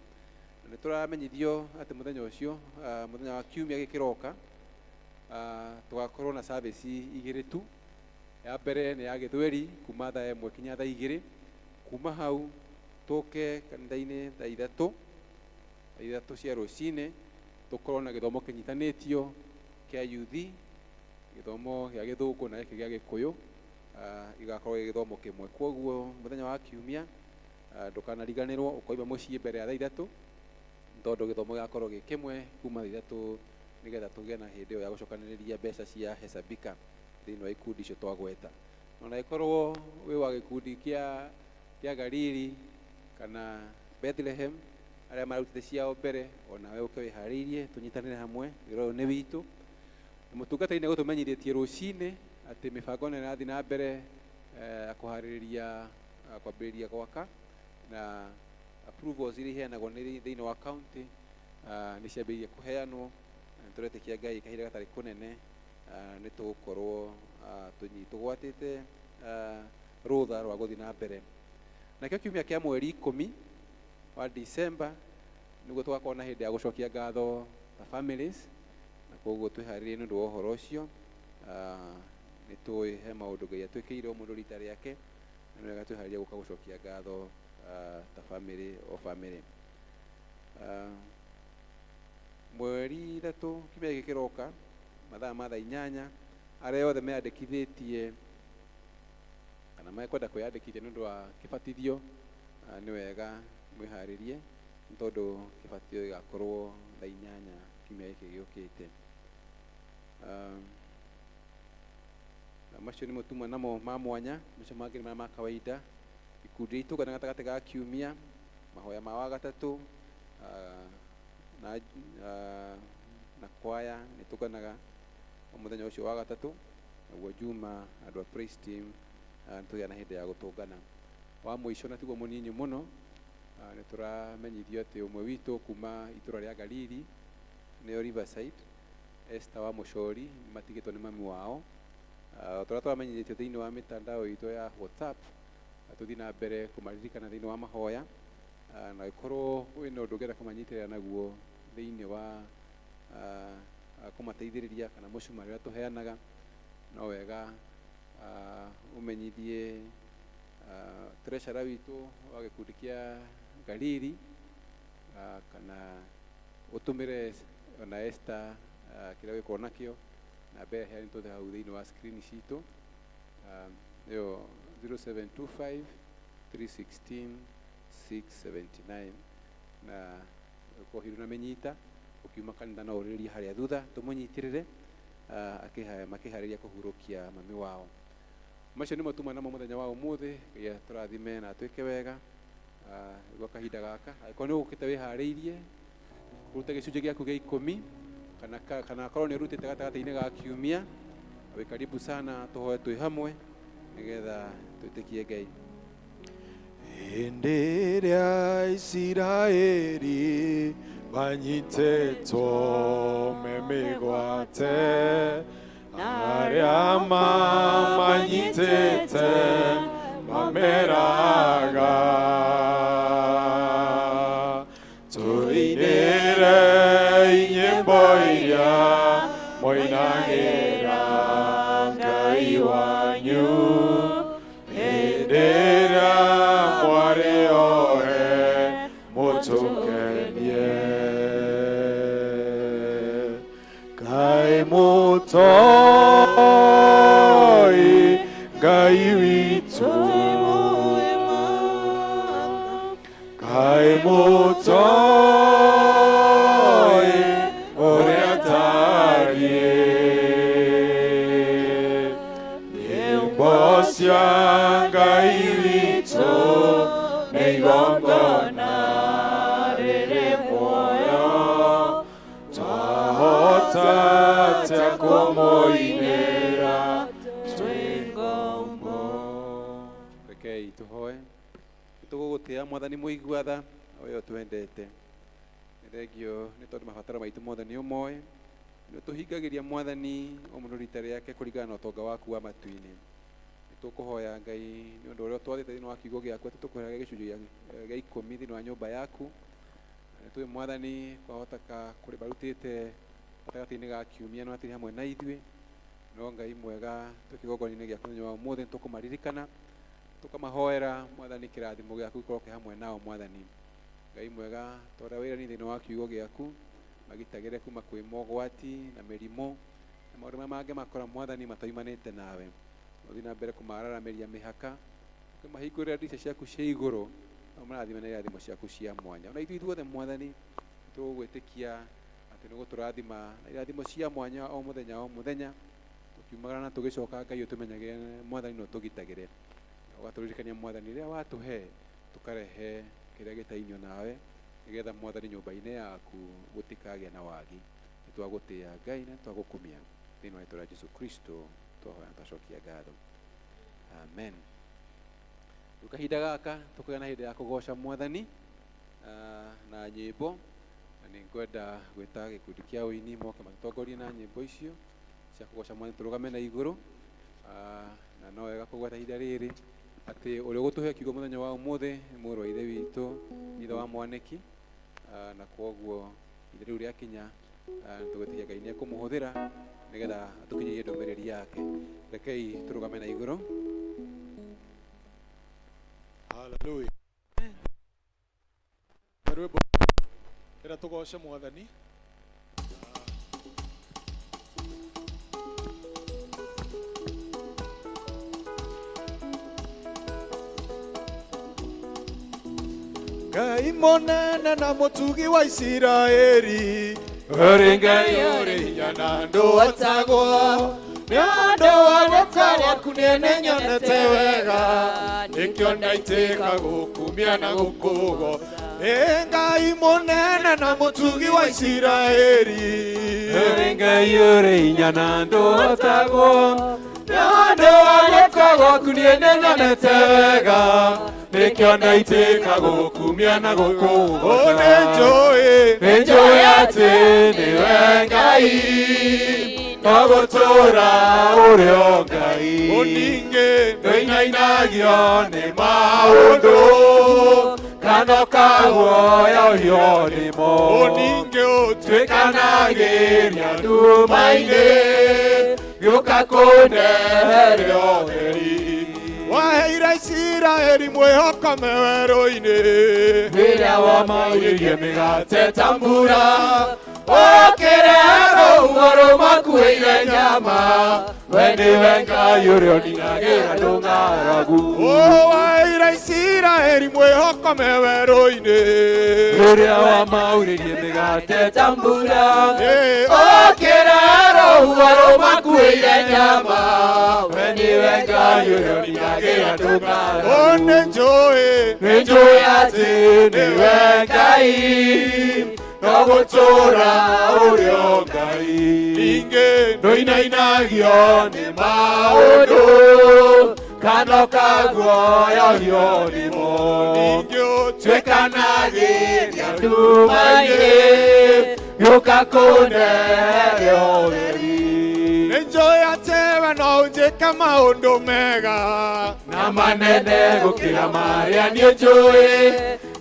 Na nĩ tũramenyithio atĩ mũthenya ũcio, mũthenya wa kiumia gĩkĩroka, tũgakorwo na service igĩrĩ tu. Ya mbere nĩ ya gĩthweri kuma thaa 1 kinya thaa 2, kuma hau tũke kanitha-inĩ thaa 3 cia rũcinĩ, tũkorwo na gĩthomo kĩnyitanĩtio kĩa yuthi, gĩthomo gĩa gĩthũngũ na gĩkĩ gĩa gĩkũyũ, igakorwo gĩ gĩthomo kĩmwe. Koguo mũthenya wa kiumia, ndũkanariganĩrwo ũkoima mũciĩ mbere ya thaa 3, tondũ gĩthomo gĩgakorwo gĩ kĩmwe kuma thaa 3, nĩgetha tũgĩe na hĩndĩ ĩyo ya gũcokanĩrĩria mbeca cia Hesabika thĩinĩ wa ikundi icio twagweta. Ona ĩkorwo wĩ wa gĩkundi kĩa Galili kana Bethlehem, arĩa marutĩte ciao mbere, onawe ũke wĩharĩirie tũnyitanĩre hamwe, wĩra ũyũ nĩ witũ. Mũtungatĩri nĩ gũtũmenyithĩtie rũcinĩ atĩ mĩbango nĩ ĩrathiĩ na mbere ya kũharĩrĩria kwambĩrĩria gwaka, na approvals iria iheanagwo nĩ thĩinĩ wa county nĩ ciambĩrĩirie kũheanwo, na nĩ tũretĩkia Ngai kahinda gatarĩ kũnene, nĩ tũgũkorwo tũgwatĩte rũtha rwa gũthiĩ na mbere. Nakĩo kiumia kĩa mweri 10 wa Disemba nĩguo tũgakorwo na hĩndĩ ya gũcokia ngatho ta families, na koguo twĩharĩrie nĩ ũndũ wa ũhoro ũcio. Nĩ tũĩ he maũndũ Ngai atwĩkĩire o mũndũ rita rĩake, na nĩ wega twĩharĩrie gũka gũcokia ngatho ta family o family. Mweri 3 kiumia gĩkĩ kĩroka mathaa ma thaa 8, arĩa othe meyandĩkithĩtie kana mekwenda kwĩyandĩkithia nĩ ũndũ wa kĩbatithio, nĩ wega mwĩharĩrie, nĩ tondũ kĩbatithio gĩgakorwo thaa 8 kiumia gĩkĩ gĩũkĩte. Macio nĩmo tuma namo ma mwanya, macio mangĩ nĩ marĩa ma kawaida. Ikundi iria itũnganaga gatagatĩ ga kiumia, mahoya ma wagatatũ, na kwaya nĩ tũnganaga o mũthenya ũcio wa gatatũ, naguo Juma andũ a praise team, nĩ tũgĩa na hĩndĩ ya gũtũngana. Wa mũico na tiguo mũnini mũno, nĩ tũramenyithio atĩ ũmwe witũ kuma itũra rĩa Galili nĩyo Riverside, Esther wa Mũcori, matigĩtwo nĩ mami wao. Tũrĩa tũramenyithĩtio thĩinĩ wa mĩtandao itũ ya WhatsApp, tũthiĩ na mbere kũmaririkana thĩinĩ wa mahoya, na ĩkorwo wĩna ũndũ ũngĩenda kũmanyitĩrĩra naguo thĩinĩ wa kũmateithĩrĩria kana mũcumarĩ ũrĩa tũheanaga, no wega ũmenyithie treasurer witũ wa gĩkundi kĩa Galili, kana ũtũmĩre ona Esther kĩrĩa wĩkorwo nakĩo, na mbere heanĩtwo hau thĩinĩ wa screen citũ, nĩyo 0725 316 679, na ũkorwo na mĩnyita ũkiuma kanitha no ũrĩrĩrie harĩa thutha tũmũnyitĩrĩre, makĩharĩria kũhurũkia mami wao. Macio nĩmo tuma namo mũthenya wa ũmũthĩ. Ngai atũrathime na atwĩke wega gwa kahinda gaka. Angĩkorwo nĩ ũgũkĩte wĩharĩirie kũruta gĩcunjĩ gĩaku gĩa ikũmi, kana akorwo nĩ ũrutĩte gatagatĩ-inĩ ga kiumia, wĩ karibu sana tũhoe twĩ hamwe nĩgetha twĩtĩkie Ngai. Hĩndĩ ĩrĩa Isiraeli manyitĩtwo me mĩgwate, arĩa mamanyitĩte mameraga, tũinĩre nyĩmbo iria moinagĩra Ngai wanyu, hĩndĩ ĩrĩa mwarĩ ohe mũtũkenie. Kaĩ mũtoi Ngai witũ, kaĩ mũtoi ũrĩa tariĩ, nyĩmbo cia Ngai witũ nĩ igongona rĩrĩ muoyo, twahota atĩa kũmũinĩra twĩ ngombo. Rekei tũhoe. Tũgũgũtĩa Mwathani mũigua tha, we ũtwendete. Nĩ thengio nĩ tondũ mabataro maitũ mothe nĩ ũmoĩ, nĩ ũtũhingagĩria Mwathani o mũndũ rita rĩake kũringana na ũtonga waku wa matu-inĩ. Nĩ tũkũhoya Ngai nĩ ũndũ ũrĩa ũtwathĩte thĩinĩ wa kiugo gĩaku atĩ tũkũheage gĩcunjĩ gĩa ikũmi thĩinĩ wa nyũmba yaku. Nĩ tũĩ Mwathani kwahoteka kũrĩ marutĩte gatagatĩ-inĩ ga kiumia no matirĩ hamwe na ithuĩ, no Ngai mwega twĩ kĩgongona-inĩ gĩaku mũthenya wa ũmũthĩ nĩ tũkũmaririkana, tũkamahoera Mwathani kĩrathimo gĩaku gĩkorwo kĩ hamwe nao. Mwathani Ngai mwega, twara wĩra thĩinĩ wa kiugo gĩaku, magitagĩre kuma kwĩ mogwati na mĩrimũ na maũndũ marĩa mangĩ makora Mwathani matoimanĩte nawe. Ũthiĩ na mbere kũmararamĩria mĩhaka, ũkĩmahingũrĩra ndirica ciaku cia igũrũ, na ũmarathime na irathimo ciaku cia mwanya. Ona ithuĩ ithuothe Mwathani tũgwĩtĩkia atĩ nĩ ũgũtũrathima na irathimo cia mwanya o mũthenya o mũthenya, tũkiumagara na tũgĩcoka. Ngai ũtũmenyagĩre Mwathani na ũtũgitagĩre, ũgatũririkania Mwathani rĩrĩa watũhe tũkarehe kĩrĩa gĩtainio nawe, nĩgetha Mwathani nyũmba-inĩ yaku gũtikagĩa na wagi. Nĩ twagũtĩa Ngai na twagũkumia thĩinĩ wa rĩtwa rĩa Jesu Kristo twahoya na twacokia ngatho, amen. Rĩu kahinda gaka tũkũgĩa na hĩndĩ ya kũgoca Mwathani na nyĩmbo, na nĩ ngwenda gwĩta gĩkundi kĩa ũini moke matũtongorie na nyĩmbo icio cia kũgoca Mwathani. Tũrũgame na igũrũ, na no wega kũgweta ihinda rĩrĩ atĩ ũrĩa ũgũtũhe kiugo mũthenya wa ũmũthĩ nĩ mũrũ wa ithe witũ, ithe wa mwanĩki, na kwoguo ihinda rĩu rĩakinya, tũgwĩtĩkia Ngai nĩ ekũmũhũthĩra nĩgetha atũkinyĩrie ndũmĩrĩri yake. Rekei tũrũgame na igũrũ. Hallelujah. Rwĩmbo ĩra tũgoce Mwathani. Ngai mũnene na mũtugi wa Isiraeli, ũrĩ Ngai ũrĩ hinya na ndũhotagwo, nĩ ũndũ wa guoko gwaku niĩ nĩnyonete wega, nĩkĩo ndaitĩka gũkumia na gũkũgoca. Ĩ Ngai mũnene na mũtugi wa Isiraeli, ũrĩ Ngai ũrĩ hinya na ndũhotagwo, nĩ ũndũ wa guoko gwaku niĩ nĩnyonete wega, nĩkĩo ndaitĩka gũkumia na gũkũgoca. Nĩnjũĩ, nĩnjũĩ atĩ nĩwe Ngai, ogũtũũra ũrĩ o Ngai. Ningĩ ndũinainagio nĩ maũndũ kana ũkaguoyohio nĩmo. Ningĩ ũtuĩkanagĩria nduma-inĩ, gĩũka kũndehere ũtheri. Waheire Isiraeli mwĩhoko me werũ-inĩ, rĩrĩa wamaurĩrie mĩgate ta mbura, ũkĩrehe rũhuho rũmakuĩire nyama, we nĩwe Ngai ũrĩa ũninagĩra ndũng'aragu. Waheire Isiraeli mwĩhoko me werũ-inĩ, rĩrĩa wamaurĩrie mĩgate ta mbura, ũkĩrehe rũhuho rũmakuĩire nyama, we nĩwe Ngai ũrĩa atĩ nĩwe Ngai no gũtũũra ũrĩ o Ngai. Ningĩ ndũinainagio nĩ maũndũ kana ũkaguoyohio nĩmo. Ningĩ ũtuĩkanagĩria nduma-inĩ gĩũka kũndehere ũtheri. Nĩnjũĩ atĩ we no ũnjĩke maũndũ mega na manene gũkĩra marĩa niĩ njũĩ,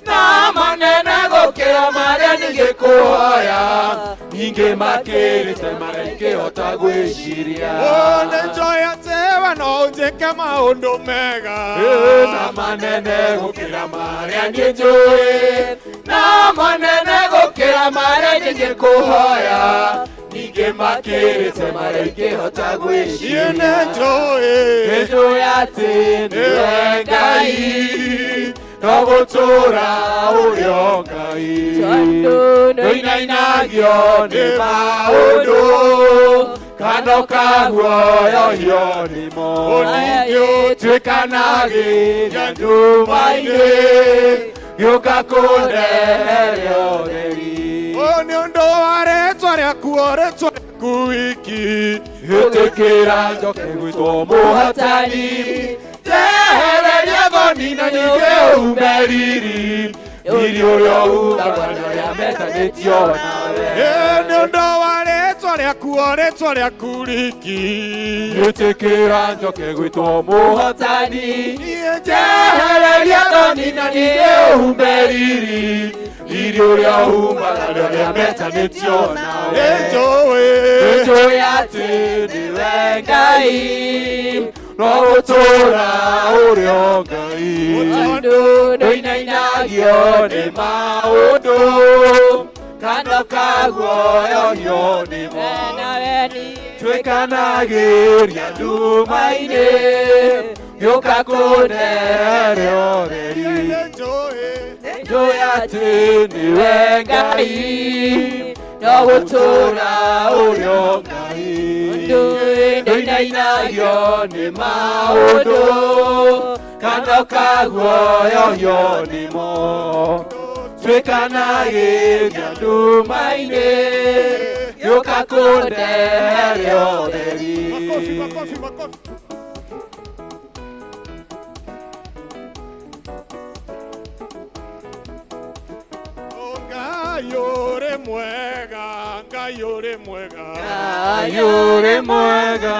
na manene gũkĩra marĩa ningĩkũhoya, ningĩ makĩrĩte marĩa ingĩhota gwĩciria. Nĩnjũĩ atĩ we no ũnjĩke maũndũ mega na manene gũkĩra marĩa niĩ njũĩ, na manene gũkĩra marĩa ningĩkũhoya, ningĩ makĩrĩte marĩa ingĩhota gwĩciria. Nĩnjũĩ atĩ nĩwe Ngai no gũtũũra ũrĩ o Ngai. Ndũinainagio nĩ maũndũ kana ũkaguoyohio nĩmo. Ningĩ ũtuĩkanagĩria nduma-inĩ gĩũka kũndehere ũtheri. Nĩ ũndũ wa rĩtwa rĩaku, o rĩtwa rĩaku wiki, ĩtĩkĩra njoke gwĩtwo mũhotani, njehereria thoni na ningĩ ũhume riri, riri ũrĩa ũhumagwo nĩ arĩa metanĩtio nawe. Nĩ ũndũ wa rĩtwa rĩaku, o rĩtwa rĩaku riki, ĩtĩkĩra njoke gwĩtwo mũhotani, njehereria thoni na ningĩ ũhume riri, riri ũrĩa ũhumaga nĩ arĩa metanĩtio nawe. Nĩnjũĩ atĩ nĩwe Ngai no gũtũũra ũrĩ o Ngai. Ndũinainagio nĩ maũndũ kana ũkaguoyohio nĩmo. Tuĩkanagĩria nduma-inĩ gĩũka kũndehere ũtheri. Nĩnjũĩ atĩ nĩwe Ngai no gũtũũra ũrĩ o Ngai. Ndũinainagio nĩ maũndũ kana ũkaguoyohio nĩmo. Tuĩkanagĩria nduma-inĩ gĩũka kũndehere ũtheri. Makofi, makofi, makofi. Ngai ũrĩ mwega, Ngai ũrĩ mwega, Ngai ũrĩ mwega,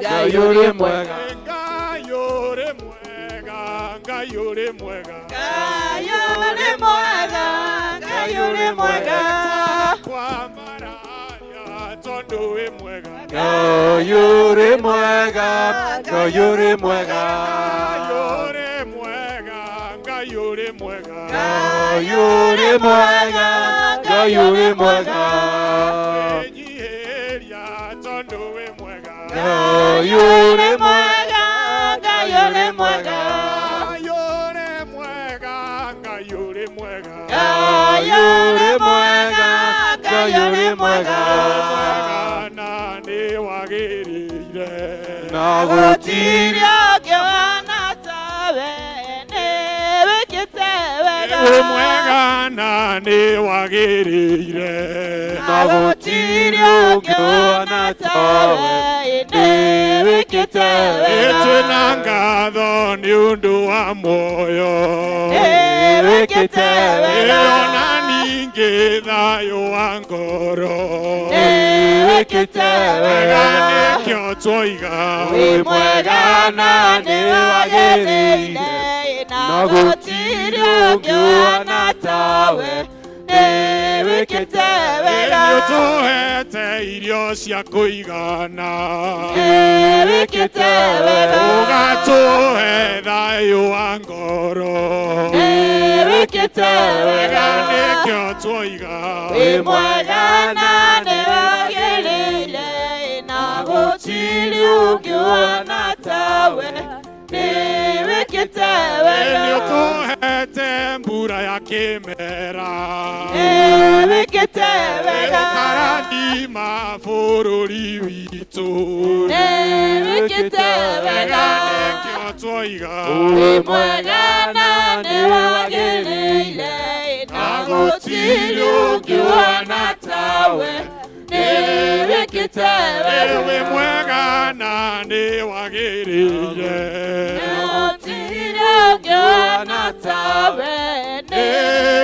Ngai ũrĩ mwega, Ngai ũrĩ mwega, Ngai ũrĩ mwega, Ngai ũrĩ mwega, Ngai ũrĩ mwega, kwa maraya tondũ wĩ mwega, Ngai ũrĩ mwega, Ngai ũrĩ mwega, Ngai ũrĩ mwega, Ngai ũrĩ mwega, Ngai ũrĩ mwega, Ngai ũrĩ mwega, Wĩnyihĩria tondũ wĩ mwega, Ngai ũrĩ mwega, Ngai ũrĩ mwega, Ngai ũrĩ mwega, Ngai ũrĩ mwega, Ngai ũrĩ mwega, Ngai ũrĩ mwega, mwega na nĩ wagĩrĩire, na gũtirĩ gũtirĩ ũngĩ ũhaana tawe, nĩ wĩkĩte wega, wĩ mwega na nĩ wagĩrĩire, na gũtirĩ ũngĩ ũhaana tawe, nĩ wĩkĩte wega, twĩna ngatho nĩ ũndũ wa muoyo, nĩ wĩkĩte wega, ona ningĩ thayũ wa ngoro, nĩ wĩkĩte wega wega, nĩkĩo twoiga, wĩ mwega na nĩ wagĩrĩire, na gũtirĩ ũngĩ ũhaana tawe, nĩ wĩkĩte wega, nĩ ũtũhete irio cia kũigana, nĩ wĩkĩte wega, ũgatũhe thayũ wa ngoro, nĩ wĩkĩte wega wega, nĩkĩo twoiga, wĩ mwega na nĩ wagĩrĩire, na gũtirĩ ũngĩ ũhaana tawe, nĩ wĩkĩte wega, nĩ ũtũhete mbura ya kĩmera, nĩ wĩkĩte wega, ũkarathima bũrũri witũ, nĩ wĩkĩte wega wega, nĩkĩo twoiga, wĩ mwega na nĩ wagĩrĩire, wĩkĩte wega. Wĩ mwega na nĩ wagĩrĩire. Gũtirĩ ũngĩ ũhaana tawe, nĩ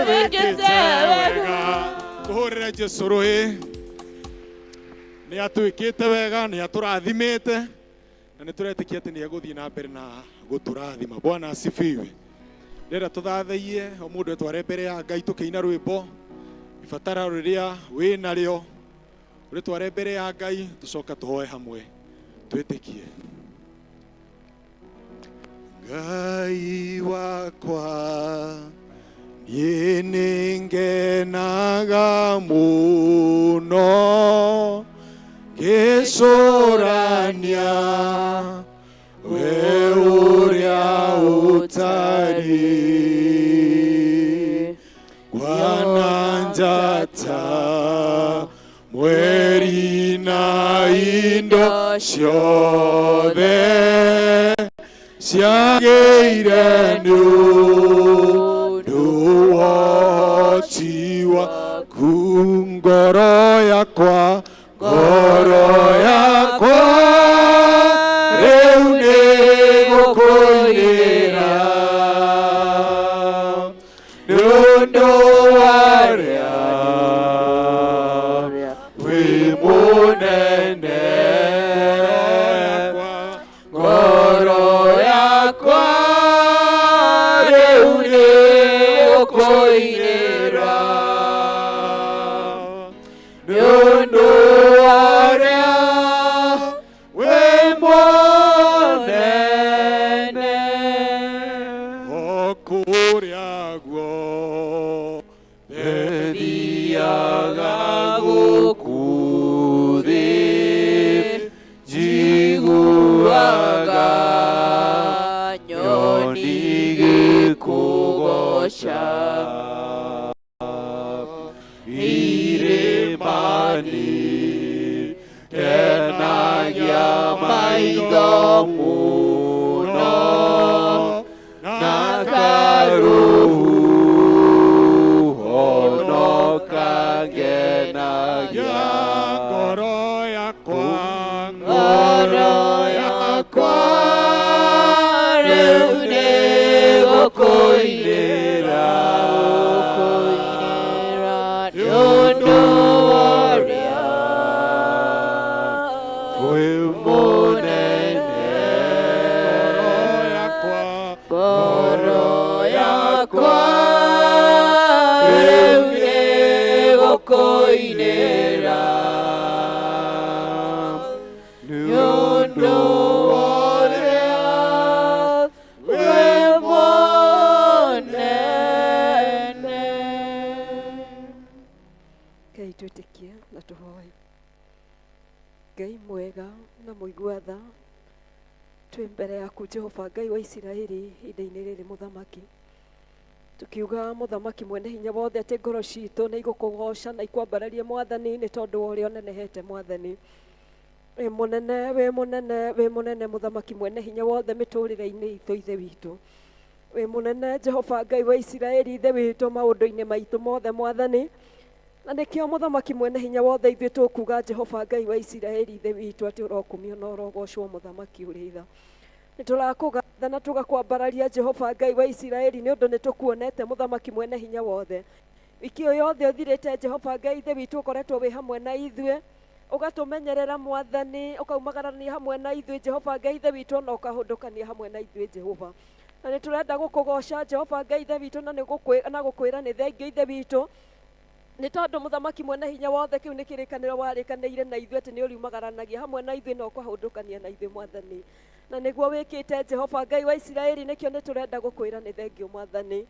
wĩkĩte wega. Tũhũrĩre Jesu rũhĩ. Nĩ atwĩkĩte wega, nĩ atũrathimĩte na nĩ tũretĩkia atĩ nĩ egũthiĩ na mbere na gũtũrathima. Bwana asifiwe. Ndĩrenda tũthathaiye o mũndũ etware mbere ya Ngai tũkĩina rwĩmbo ibatara rĩrĩa wĩ narĩo ũrĩtware mbere ya Ngai, tũcoka tũhoe hamwe twĩtĩkie. Ngai wakwa, niĩ nĩngenaga mũno ngĩcũrania we ũrĩa ũtariĩ, kwana njata, mweri na indo ciothe ciagĩire nĩ ũndũ woti waku. Ngoro yakwa, ngoro yakwa rĩu nĩ gũkũinĩra nĩ ũndũ warĩa wĩ mũnene. Ngoro yakwa rĩu nĩ gũkũinĩra nĩ ũndũ warĩa wĩ mũnene. O kũrĩa guothe thiaga gũkũ thĩ, njiguaga nyoni igĩkũgooca, irĩma-inĩ kenagia maitho mũno, na karũhuho no kangenagia. Ngoro yakwa, Ngoro yakwa rĩu nĩ gũkũinĩra nĩ ũndũ warĩa wĩ mũnene. Ngoro yakwa rĩu nĩ gũkũinĩra nĩ ũndũ warĩa wĩ mũnene. Ngai, twĩtĩkie na tũhoe. Ngai mwega na mũigua tha, twĩ mbere yaku Jehova Ngai wa Isiraeli ihinda-inĩ rĩrĩ, mũthamaki, tukiuga, mũthamaki mwene hinya wothe, atĩ ngoro citũ nĩ igũkũgoca na ikwambararie, mwathani, nĩ tondũ wa ũrĩa ũnenehete. Mwathani, wĩ mũnene, wĩ mũnene, wĩ mũnene, mũthamaki mwene hinya wothe, mĩtũrĩre-inĩ itũ. Ithe witũ, wĩ mũnene, Jehova Ngai wa Isiraeli, Ithe witũ, maũndũ-inĩ maitũ mothe, mwathani. Na nĩkĩo, mũthamaki mwene hinya wothe, ithuĩ tũkuga, Jehova Ngai wa Isiraeli, Ithe witũ, atĩ ũrokumio na ũrogocwo, mũthamaki ũrĩ tha. Nĩ tũrakũgatha na tũgakwambararia, Jehova Ngai wa Isiraeli, nĩ ũndũ nĩ tũkuonete, mũthamaki mwene hinya wothe. Wiki ĩyo yothe ũthirĩte, Jehova Ngai Ithe witũ, ũkoretwo wĩ hamwe na ithuĩ, ũgatũmenyerera, mwathani, ũkaumagarania hamwe na ithuĩ, Jehova Ngai Ithe witũ, ona ũkahũndũkania hamwe na ithuĩ, Jehova. Na nĩ tũrenda gũkũgoca, Jehova Ngai Ithe witũ, na nĩ na gũkwĩra nĩ thengio, Ithe witũ, nĩ tondũ, mũthamaki mwene hinya wothe, kĩu nĩ kĩrĩkanĩro warĩkanĩire na ithuĩ atĩ nĩ ũriumagaranagia hamwe na ithuĩ na ũkahũndũkania na ithuĩ, mwathani, na nĩguo wĩkĩte, Jehova Ngai wa Isiraeli. Nĩkĩo nĩ tũrenda gũkwĩra nĩ thengio, mwathani.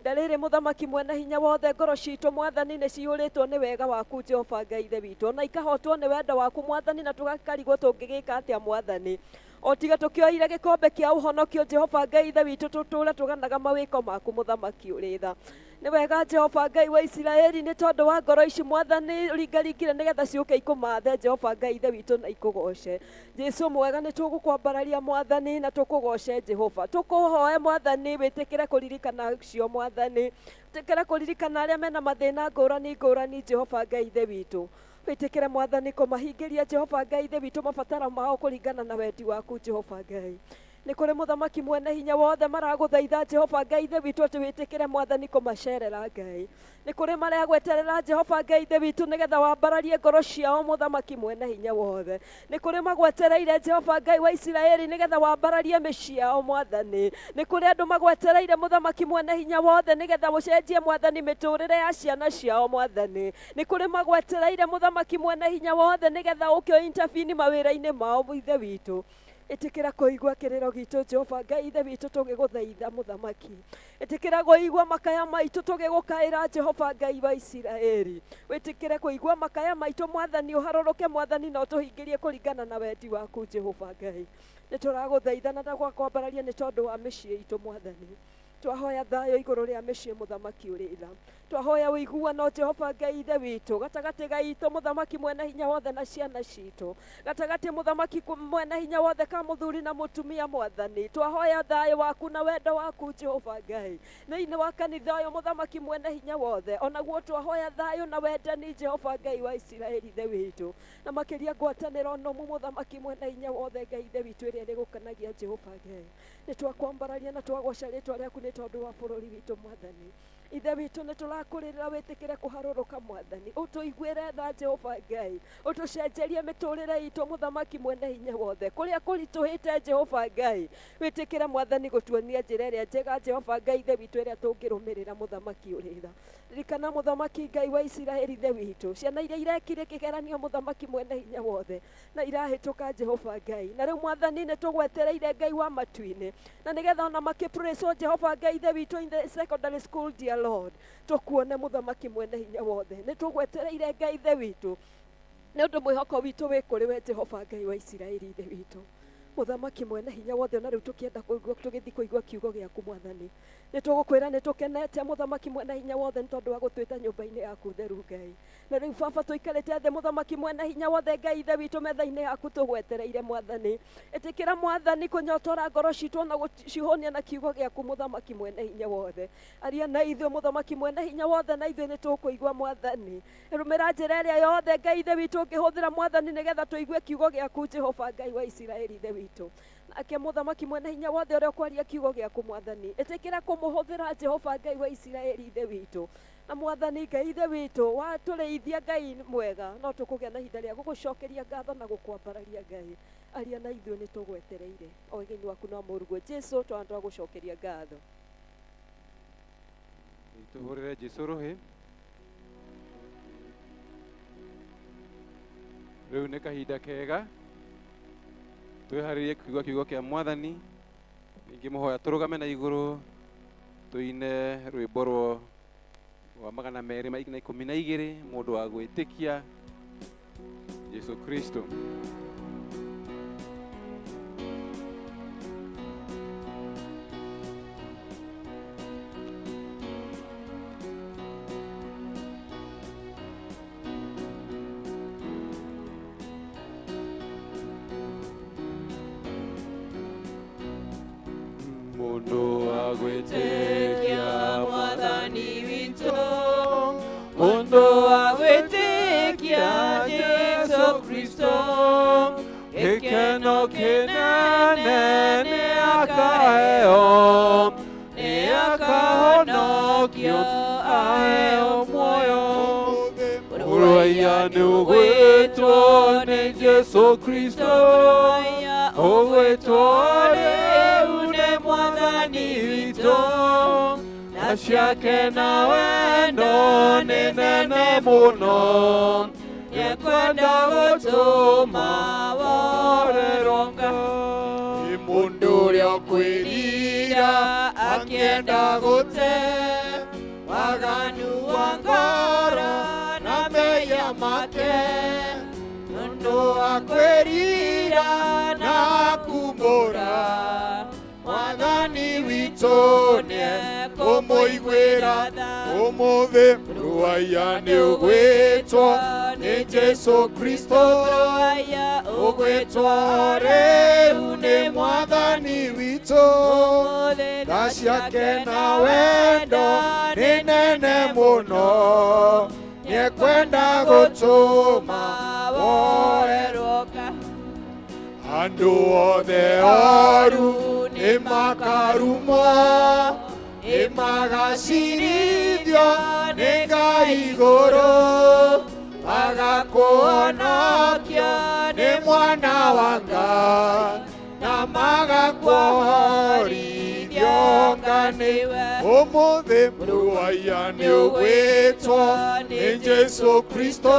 Ndarĩrĩ, mũthamaki mwene hinya wothe, ngoro citũ, mwathani, nĩ ciyũrĩtwo nĩ wega waku, Jehova Ngai Ithe witũ, na ikahotwo nĩ wendo waku, mwathani, na tũgakarigwo tũngĩgĩka atĩa, mwathani, o tiga tũkĩoire gĩkombe kĩa ũhonokio, Jehova Ngai Ithe witũ, tũtũre tũganaga mawĩko maku, mũthamaki ũrĩ tha. Nĩ wega, Jehova Ngai wa Isiraeli, nĩ tondũ wa ngoro ici, mwathani, ringaringire nĩgetha ciũke ikũmathe, Jehova Ngai Ithe witũ, na ikũgoce. Jesu mwega, nĩ tũgũkwambararia, mwathani, na tũkũgoce, Jehova. Tũkũhoe, mwathani, wĩtĩkĩre kũririkana cio, mwathani, wĩtĩkĩre kũririkana arĩa mena mathĩna ngũrani ngũrani, Jehova Ngai Ithe witũ. Wĩtĩkĩre Mwathani kũmahingĩria Jehova Ngai Ithe witũ mabataro mao kũringana na wendi waku Jehova Ngai. Nĩ kũrĩ mũthamaki mwene hinya wothe maragũthaitha Jehova Ngai Ithe witũ atĩ wĩtĩkĩre Mwathani kũmacerera Ngai. Nĩ kũrĩ marĩa gweterera Jehova Ngai Ithe witũ nĩgetha wambararie ngoro ciao mũthamaki mwene hinya wothe. Nĩ kũrĩ magwetereire Jehova Ngai wa Isiraeli nĩgetha wambararie mĩciĩ yao Mwathani. Nĩ kũrĩ andũ magwetereire mũthamaki mwene hinya wothe nĩgetha ũcenjie Mwathani mĩtũrĩre ya ciana ciao Mwathani. Nĩ kũrĩ magwetereire mũthamaki mwene hinya wothe nĩgetha ũke intervene mawĩra-inĩ mao Ithe witũ. Ĩtĩkĩra kũigua kĩrĩro gitũ Jehova Ngai Ithe witũ tũgĩgũthaitha mũthamaki. Ĩtĩkĩra kũigua makaya maitũ tũgĩgũkaĩra Jehova Ngai wa Isiraeli. Wĩtĩkĩre kũigua makaya maitũ Mwathani, ũharũrũke Mwathani na ũtũhingĩrie kũringana na wendi waku Jehova Ngai. Nĩ tũragũthaitha na tũgakwambararia nĩ tondũ wa mĩciĩ itũ Mwathani. Twahoya thayũ igũrũ rĩa mĩciĩ mũthamaki ũrĩ tha. Twahoya ũiguano Jehova Ngai Ithe witũ gatagatĩ gaitũ mũthamaki mwene hinya wothe na ciana citũ, gatagatĩ mũthamaki mwene hinya wothe ka mũthuri na mũtumia Mwathani. Twahoya thayũ waku na wendo waku Jehova Ngai thĩinĩ wa kanitha ũyũ mũthamaki mwene hinya wothe. Onaguo twahoya thayũ na wendani Jehova Ngai wa Isiraeli Ithe witũ, na makĩria ngwatanĩro nũmu mũthamaki mwene hinya wothe Ngai Ithe witũ ĩrĩa ĩrĩgũkenagia Jehova Ngai. Nĩ twakwambararia na twagoca rĩtwa rĩaku nĩ tondũ wa bũrũri witũ Mwathani. Ithe witũ nĩ tũrakũrĩrĩra wĩtĩkĩre kũharũrũka Mwathani, ũtũiguĩre tha Jehova Ngai, ũtũcenjerie mĩtũrĩre itũ mũthamaki mwene hinya wothe. Kũrĩa kũritũhĩte Jehova Ngai, wĩtĩkĩre Mwathani gũtuonia njĩra ĩrĩa njega Jehova Ngai Ithe witũ ĩrĩa tũngĩrũmĩrĩra mũthamaki ũrĩ tha. Ririkana mũthamaki Ngai wa Isiraeli Ithe witũ, ciana iria irekire kĩgeranio mũthamaki mwene hinya wothe na irahĩtũka Jehova Ngai. Na rĩu Mwathani nĩ tũgwetereire Ngai wa matu-inĩ, na nĩgetha ona makĩpraiswo Jehova Ngai Ithe witũ in the secondary school, dear Lord, tũkuone mũthamaki mwene hinya wothe. Nĩ tũgwetereire Ngai Ithe witũ nĩ ũndũ mwĩhoko witũ wĩ kũrĩ we Jehova Ngai wa Isiraeli Ithe witũ. Mũthamaki mwene hinya wothe, ona rĩu tũkĩenda kũigua tũgĩthiĩ kũigua kiugo gĩaku Mwathani, nĩ tũgũkwĩra nĩ tũkenete mũthamaki mwene hinya wothe nĩ tondũ wa gũtwĩta nyũmba-inĩ yaku theru Ngai. Na rĩu Baba tũikarĩte thĩ mũthamaki mwene hinya wothe Ngai Ithe witũ metha-inĩ yaku tũgwetereire Mwathani. Ĩtĩkĩra Mwathani kũnyotora ngoro citũ na gũcihũnia na kiugo gĩaku mũthamaki mwene hinya wothe. Aria na ithuĩ mũthamaki mwene hinya wothe na ithuĩ nĩ tũkũigua Mwathani. Rũmĩra njĩra ĩrĩa yothe Ngai Ithe witũ ũngĩhũthĩra Mwathani nĩgetha tũigue kiugo gĩaku Jehova Ngai wa Isiraeli Ithe witũ. Nake mũthamaki mwene hinya wothe ũrĩa ũkwaria kiugo gĩaku Mwathani, ĩtĩkĩra kũmũhũthĩra Jehova Ngai wa Isiraeli Ithe witũ. Na Mwathani Ngai Ithe witũ watũrĩithia Ngai mwega, no tũkũgĩa na ihinda rĩa gũgũcokeria ngatho na gũkwambararia Ngai. Aria na ithuĩ nĩ tũgwetereire. Ũgeni waku no mũruguo Jesu, twana twagũcokeria ngatho. Tũhũrĩre Jesu rũhĩ. Rĩu nĩ kahinda kega twĩharĩrie kũigua kiugo kĩa Mwathani. Ningĩ mũhoya tũrũgame na igũrũ tũine rwĩmbo rwa 212 mũndũ wa gwĩtĩkia Jesu Kristo. Mundu wa gwĩtĩkia Mwathani witũ, mundu wa gwĩtĩkia Jesu Kristo, gĩkeno kĩnene nĩ akaheo, nĩ akahonokio aheo muoyo. Mũrũaiya nĩ ũgwĩtwo nĩ Jesu Kristo, ũgwĩtwo rĩu nĩ Mwathani witũ, na ciake na wendo nĩ nene mũno, nĩekwenda gũtũma worerwo Ngai. Mũndũ ũrĩa ũkwĩrira akĩenda gũte waganu wa ngoro na mehia make, mũndũ akwĩrira na kumbũra Mwathani witũ nĩekũmũiguĩra. Ũmũthĩ rũaiya nĩ ũgwĩtwo nĩ Jesu Kristo, ũgwĩtwo rĩu nĩ Mwathani witũ, tha ciake na wendo nĩ nene mũno, nĩekwenda Nĩekwenda gũtũma woerwo. Andũ othe oru nĩmakarumwo, nĩmagacirithio nĩ Ngai igũrũ, magakũhonokia nĩ mwana wa Ngai, na magakuohorithio nganĩwe. Ũmũthĩ mũrũaiya nĩũgwĩtwo nĩ Jesũ Kristo,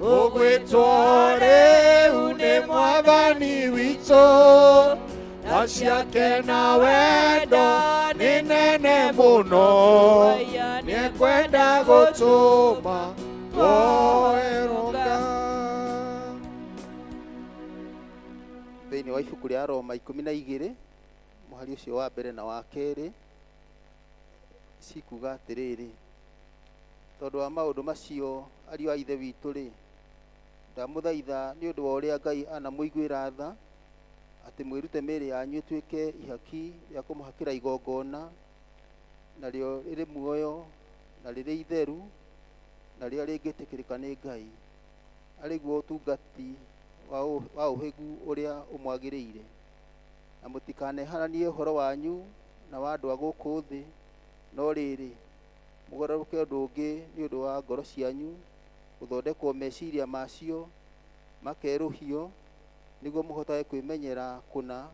ũgwĩtwo rĩu nĩ Mwathani witũ, tha ciake na wendo nĩ nene mũno, nĩekwenda gũtũma woerwo Ngai. Thĩinĩ wa ibuku rĩa Roma 12 mũhari ũcio wa mbere na wa kerĩ cikuga atĩrĩrĩ, tondũ wa maũndũ macio ariũ a Ithe witũ rĩ, ndamũthaitha nĩ ũndũ wa ũrĩa Ngai anamũiguĩra tha, atĩ mwĩrute mĩĩrĩ yanyu ĩtuĩke ihaki rĩa kũmũhakĩra igongona, narĩo rĩrĩ muoyo na rĩrĩ itheru na rĩrĩa rĩngĩtĩkĩrĩka nĩ Ngai, arĩ guo ũtungati wa ũhĩgu ũrĩa ũmwagĩrĩire. Na mũtikaneharanie ũhoro wanyu na wa andũ a gũkũ thĩ, no rĩrĩ, mũgarũrũke ũndũ ũngĩ nĩ ũndũ wa ngoro cianyu gũthondekwo meciria macio makerũhio, nĩguo mũhotage kwĩmenyera kũna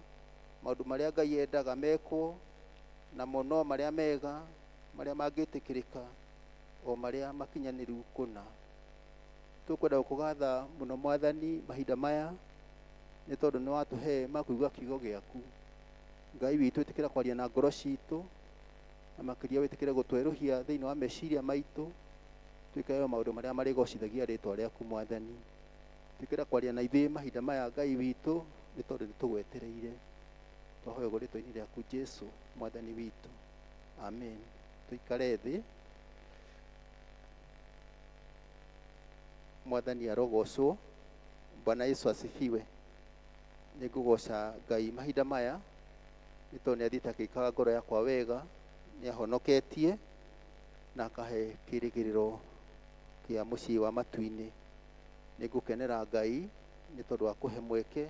maũndũ marĩa Ngai endaga mekwo, namo no marĩa mega, marĩa mangĩtĩkĩrĩka, o marĩa makinyanĩru kũna. Tũkwenda gũkũgatha mũno Mwathani mahinda maya, nĩ tondũ nĩ watũhe ma kũigua kiugo gĩaku. Ngai witũ, ĩtĩkĩra kwaria na ngoro citũ, na makĩria wĩtĩkĩre gũtwerũhia thĩinĩ wa meciria maitũ, twĩkage maũndũ marĩa marĩgocithagia rĩtwa rĩaku Mwathani. Ĩtĩkĩra kwaria na ithuĩ mahinda maya Ngai witũ, nĩ tondũ nĩ tũgwetereire. Twahoya ũguo rĩtwa-inĩ rĩaku Jesũ Mwathani witũ, amen. Tũikare thĩ. Mwathani arogocwo. Bwana Yesu asifiwe. Nĩ ngũgoca Ngai mahinda maya, nĩ tondũ nĩ athiĩte agĩikaga ngoro yakwa wega, nĩ ahonoketie na akahe kĩrĩgĩrĩro kĩa mũciĩ wa matu-inĩ. Nĩ ngũkenera Ngai nĩ tondũ wa kũhe mweke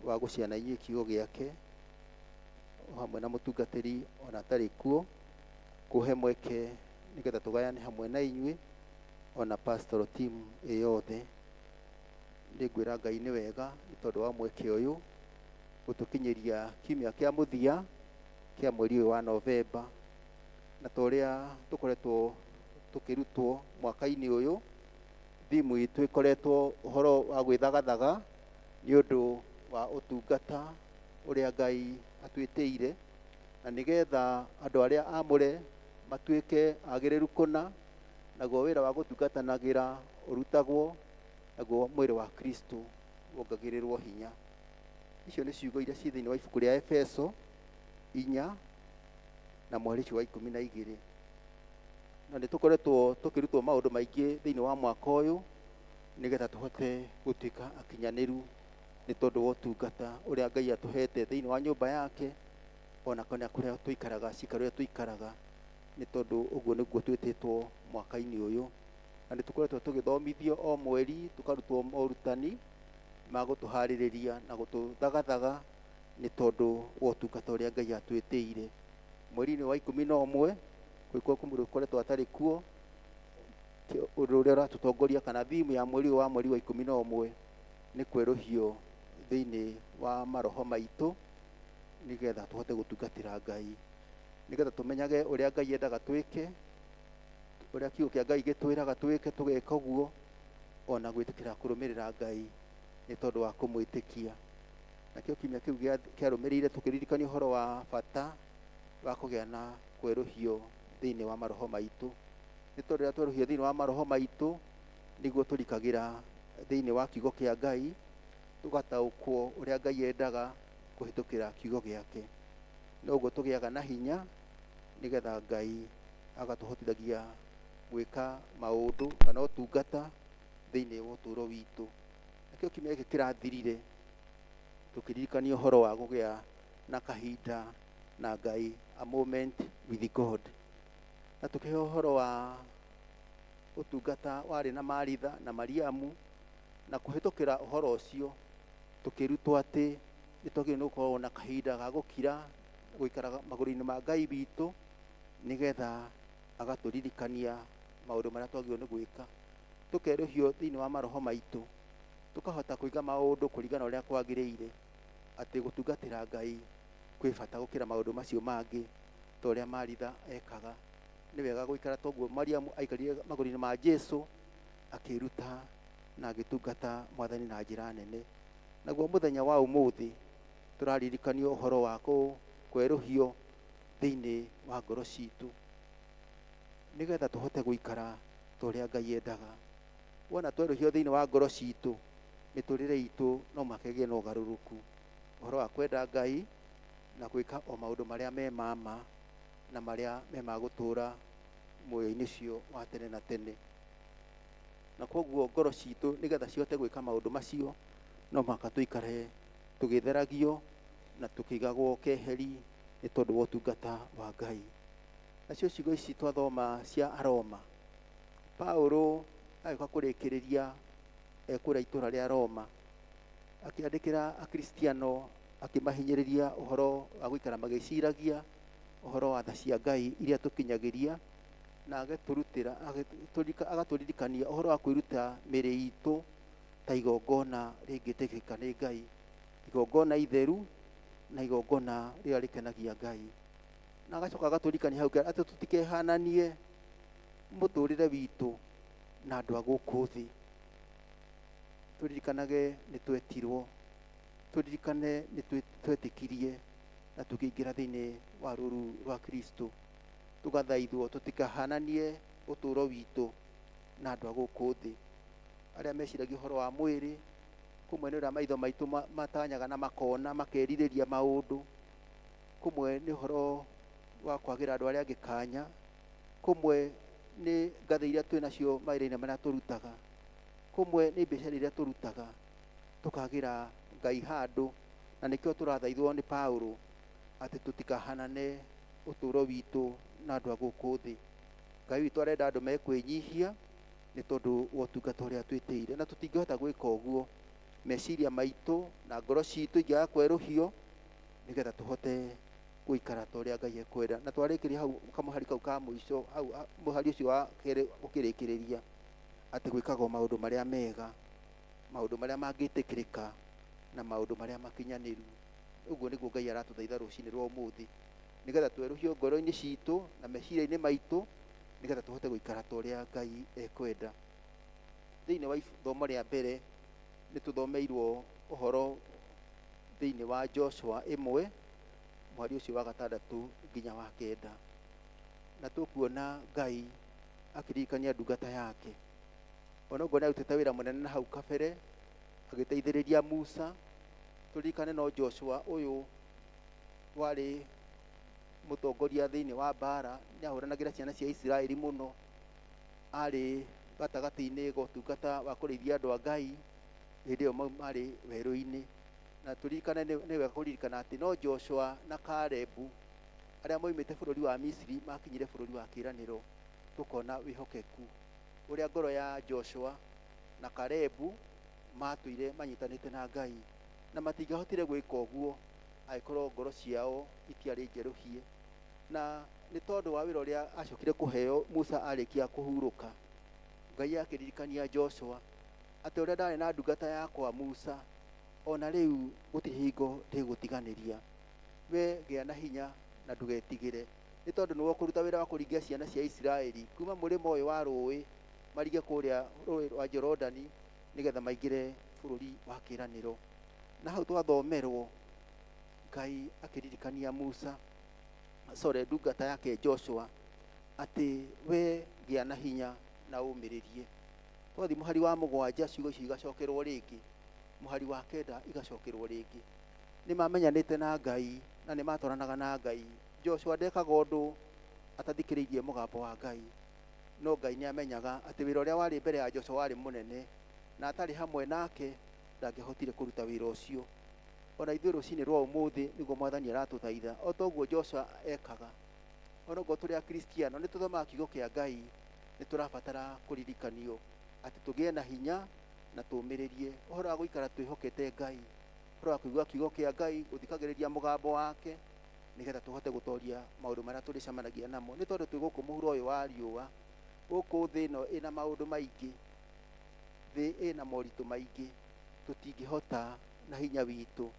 wa gũciana inyuĩ kiugo gĩake, o hamwe na mũtungatĩri ona atarĩ kuo, kũhe mweke nĩgetha tũgayane hamwe na inyuĩ ona pastoral team ĩ yothe. Nĩ ngwĩra Ngai nĩ wega nĩ tondũ wa mweke ũyũ gũtũkinyĩria kiumia kĩa mũthia kĩa mweri ũyũ wa Novemba. Na ta ũrĩa tũkoretwo tũkĩrutwo mwaka-inĩ ũyũ, thimu itũ ĩkoretwo ũhoro wa gwĩthagathaga nĩ ũndũ wa ũtungata ũrĩa Ngai atwĩtĩire, na nĩgetha andũ arĩa amũre matuĩke agĩrĩru kũna, naguo wĩra wa gũtungatanagĩra ũrutagwo, naguo mwĩrĩ wa Kristo wongagĩrĩrwo hinya. Icio nĩ ciugo iria ciĩ thĩinĩ wa ibuku rĩa Efeso 4 na mũhari ũcio wa 12. Na nĩ tũkoretwo tũkĩrutwo maũndũ maingĩ thĩinĩ wa mwaka ũyũ nĩgetha tũhote gũtuĩka akinyanĩru nĩ tondũ wa ũtungata ũrĩa Ngai atũhete thĩinĩ wa nyũmba yake, ona kana kũrĩa tũikaraga, cikaro iria tũikaraga, nĩ tondũ ũguo nĩguo twĩtĩtwo mwaka-inĩ ũyũ. Na nĩ tũkoretwo tũgĩthomithio o mweri, tũkarutwo morutani ma gũtũharĩrĩria na gũtũthagathaga nĩ tondũ wa ũtungata ũrĩa Ngai atwĩtĩire. Mweri-inĩ wa 11 kũngĩkorwo kwĩ mũndũ ũkoretwo atarĩ kuo, ũndũ ũrĩa ũratũtongoria kana thimu ya mweri ũyũ wa mweri wa 11 nĩ kwerũhio thĩinĩ wa maroho maitũ nĩgetha tũhote gũtungatĩra Ngai, nĩgetha tũmenyage ũrĩa Ngai endaga twĩke, ũrĩa kiugo kĩa Ngai gĩtwĩraga twĩke, tũgeka ũguo, ona gwĩtĩkĩra kũrũmĩrĩra Ngai nĩ tondũ wa kũmwĩtĩkia. Nakĩo kiumia kĩu kĩarũmĩrĩire tũkĩririkania ũhoro wa bata wa kũgĩa na kwerũhio thĩinĩ wa maroho maitũ, nĩ tondũ rĩrĩa twerũhio thĩinĩ wa maroho maitũ nĩguo tũrikagĩra thĩinĩ wa kiugo kĩa Ngai, tũgataũkwo ũrĩa Ngai endaga kũhĩtũkĩra kiugo gĩake. Noguo tũgĩaga na hinya nĩgetha Ngai agatũhotithagia gwĩka maũndũ kana ũtungata thĩinĩ wa ũtũũro witũ. Nakĩo kiumia gĩkĩ kĩrathirire tũkĩririkania ũhoro wa kũgĩa na kahinda na Ngai, a moment with God, na tũkĩheo ũhoro wa ũtungata warĩ na Maritha na Mariamu, na kũhĩtũkĩra ũhoro ũcio tũkĩrutwo atĩ nĩ twagĩrĩirwo nĩ gũkorwo na kahinda ga gũkira gũikara magũrũ-inĩ ma Ngai witũ, nĩgetha agatũririkania maũndũ marĩa twagĩrĩirwo nĩ gwĩka, tũkerũhio thĩinĩ wa maroho maitũ, tũkahota kũiga maũndũ kũringana na ũrĩa kwagĩrĩire, atĩ gũtungatĩra Ngai kwĩ bata gũkĩra maũndũ macio mangĩ ta ũrĩa Maritha ekaga. Nĩ wega gũikara toguo Mariamu aikarire magũrũ-inĩ ma Jesu akĩruta na agĩtungata Mwathani na njĩra nene. Naguo mũthenya wa ũmũthĩ tũraririkanio ũhoro wa kwerũhio thĩinĩ wa ngoro citũ, nĩgetha tũhote gũikara ta ũrĩa Ngai endaga. Wona twerũhio thĩinĩ wa ngoro citũ, mĩtũrĩre itũ no mũhaka ĩgĩe na ũgarũrũku, ũhoro wa kwenda Ngai na gwĩka o maũndũ marĩa me ma ma na marĩa me ma gũtũũra muoyo-inĩ ũcio wa tene na tene. Na koguo ngoro citũ nĩgetha cihote gwĩka maũndũ macio, no mũhaka tũikare tũgĩtheragio na tũkĩigagwo keheri nĩ tondũ wa ũtungata wa Ngai. Nacio ciugo ici twathoma cia Aroma, Paulo agĩũka kũrĩkĩrĩria ekũrĩa itũũra rĩa Roma, akĩandĩkĩra Akristiano akĩmahinyĩrĩria ũhoro wa gũikara magĩciragia ũhoro wa tha cia Ngai iria tũkinyagĩria, na agatũrutĩra agatũririkania ũhoro wa kwĩruta mĩĩrĩ itũ ta igongona rĩngĩtĩkĩrĩka nĩ Ngai, igongona itheru na igongona rĩrĩa rĩkenagia Ngai. Na agacoka agatũririkania hau atĩ tũtikehananie mũtũrĩre witũ na andũ a gũkũ thĩ. Tũririkanage nĩ twetirwo, tũririkane nĩ twetĩkirie na tũkĩingĩra thĩinĩ wa rũũru rwa Kristo, tũgathaithwo tũtikahananie ũtũũro witũ na andũ a gũkũ thĩ arĩa meciragia ũhoro wa mwĩrĩ. Kũmwe nĩ ũrĩa maitho maitũ matanyaga na makona makerirĩria maũndũ, kũmwe nĩ ũhoro wa kwagĩra andũ arĩa angĩ kanya, kũmwe nĩ ngathĩ iria twĩ nacio mawĩra-inĩ marĩa tũrutaga, kũmwe nĩ biacara iria tũrutaga, tũkagĩra Ngai handũ. Na nĩkĩo tũrathaithwo nĩ Paulo atĩ tũtikahanane ũtũũro witũ na andũ a gũkũ thĩ. Ngai witũ arenda andũ mekwĩnyihia nĩ tondũ wa ũtungata ũrĩa twĩtĩire, na tũtingĩhota gwĩka ũguo meciria maitũ na ngoro citũ ingĩaga kwerũhio, nĩgetha tũhote gũikara ta ũrĩa Ngai ekwenda. Na twarĩkĩria hau kamũhari kau ka mũico, hau mũhari ũcio wa kerĩ ũkĩrĩkĩrĩria atĩ gwĩkagwo maũndũ marĩa mega, maũndũ marĩa mangĩtĩkĩrĩka na maũndũ marĩa makinyanĩru. Ũguo nĩguo Ngai aratũthaitha rũcinĩ rwa ũmũthĩ, nĩgetha twerũhio ngoro-inĩ citũ na meciria-inĩ maitũ, nĩgetha tũhote gũikara ta ũrĩa Ngai ekwenda. Thĩinĩ wa ithomo rĩa mbere nĩ tũthomeirwo ũhoro thĩinĩ wa Joshua 1 mũhari ũcio wa 6 nginya wa 9, na tũkuona Ngai akĩririkania ndungata yake. Ona ũguo nĩarutĩte wĩra mũnene na hau kabere agĩteithĩrĩria Musa. Tũririkane no Joshua ũyũ warĩ mũtongoria thĩinĩ wa mbara, nĩahũranagĩra ciana cia Isiraeli mũno, arĩ gatagatĩ-inĩ ga ũtungata wa kũrĩithia andũ a Ngai hĩndĩ ĩyo marĩ werũ-inĩ. Na tũririkane nĩ wega kũririkana atĩ no Joshua na Kalebu arĩa moimĩte bũrũri wa Misiri makinyire bũrũri wa kĩĩranĩro. Tũkona wĩhokeku ũrĩa ngoro ya Joshua na Kalebu matũire manyitanĩte na Ngai, na matingĩahotire gwĩka ũguo angĩkorwo ngoro ciao itiarĩ njerũhie. Na nĩ tondũ wa wĩra ũrĩa acokire kũheo Musa arĩkia kũhurũka, Ngai akĩririkania Joshua atĩ ũrĩa ndarĩ na ndungata yakwa Musa, ona rĩu gũtirĩ hingo ndĩgũtiganĩria. We gĩa na hinya na ndũgetigĩre, nĩ tondũ nĩwe ũkũruta wĩra wa kũringia ciana cia Isiraeli kuma mũrĩmo ũyũ wa rũĩ maringe kũrĩa rũĩ rwa Jorodani, nĩgetha maingĩre bũrũri wa kĩĩranĩro. Na hau twathomerwo Ngai akĩririkania Musa, sorry, ndungata yake Joshua, atĩ we gĩa na hinya na ũmĩrĩrie. Twathiĩ mũhari wa 7 ciugo icio igacokerwo rĩngĩ, mũhari wa 9 igacokerwo rĩngĩ. Nĩ mamenyanĩte na Ngai na nĩ matwaranaga na Ngai. Joshua ndekaga ũndũ atathikĩrĩirie mũgambo wa Ngai, no Ngai nĩ amenyaga atĩ wĩra ũrĩa warĩ mbere ya Joshua warĩ mũnene, na atarĩ hamwe nake ndangĩahotire kũruta wĩra ũcio. Ona ithuĩ rũcinĩ rwa ũmũthĩ nĩguo Mwathani aratũthaitha o ta ũguo Joshua ekaga. Ona ũguo tũrĩ Akristiano nĩ tũthomaga kiugo kĩa Ngai, Nĩ tũrabatara kũririkanio atĩ tũgĩe na hinya na tũũmĩrĩrie ũhoro wa gũikara twĩhokete Ngai, ũhoro wa kũigua kiugo kĩa Ngai, gũthikagĩrĩria mũgambo wake, nĩgetha tũhote gũtoria maũndũ marĩa tũrĩcemanagia namo. Nĩ tondũ twĩ gũkũ mũhuro ũyũ wa riũa, gũkũ thĩ ĩno ĩna maũndũ maingĩ, thĩ ĩna moritũ maingĩ, tũtingĩhota na hinya witũ,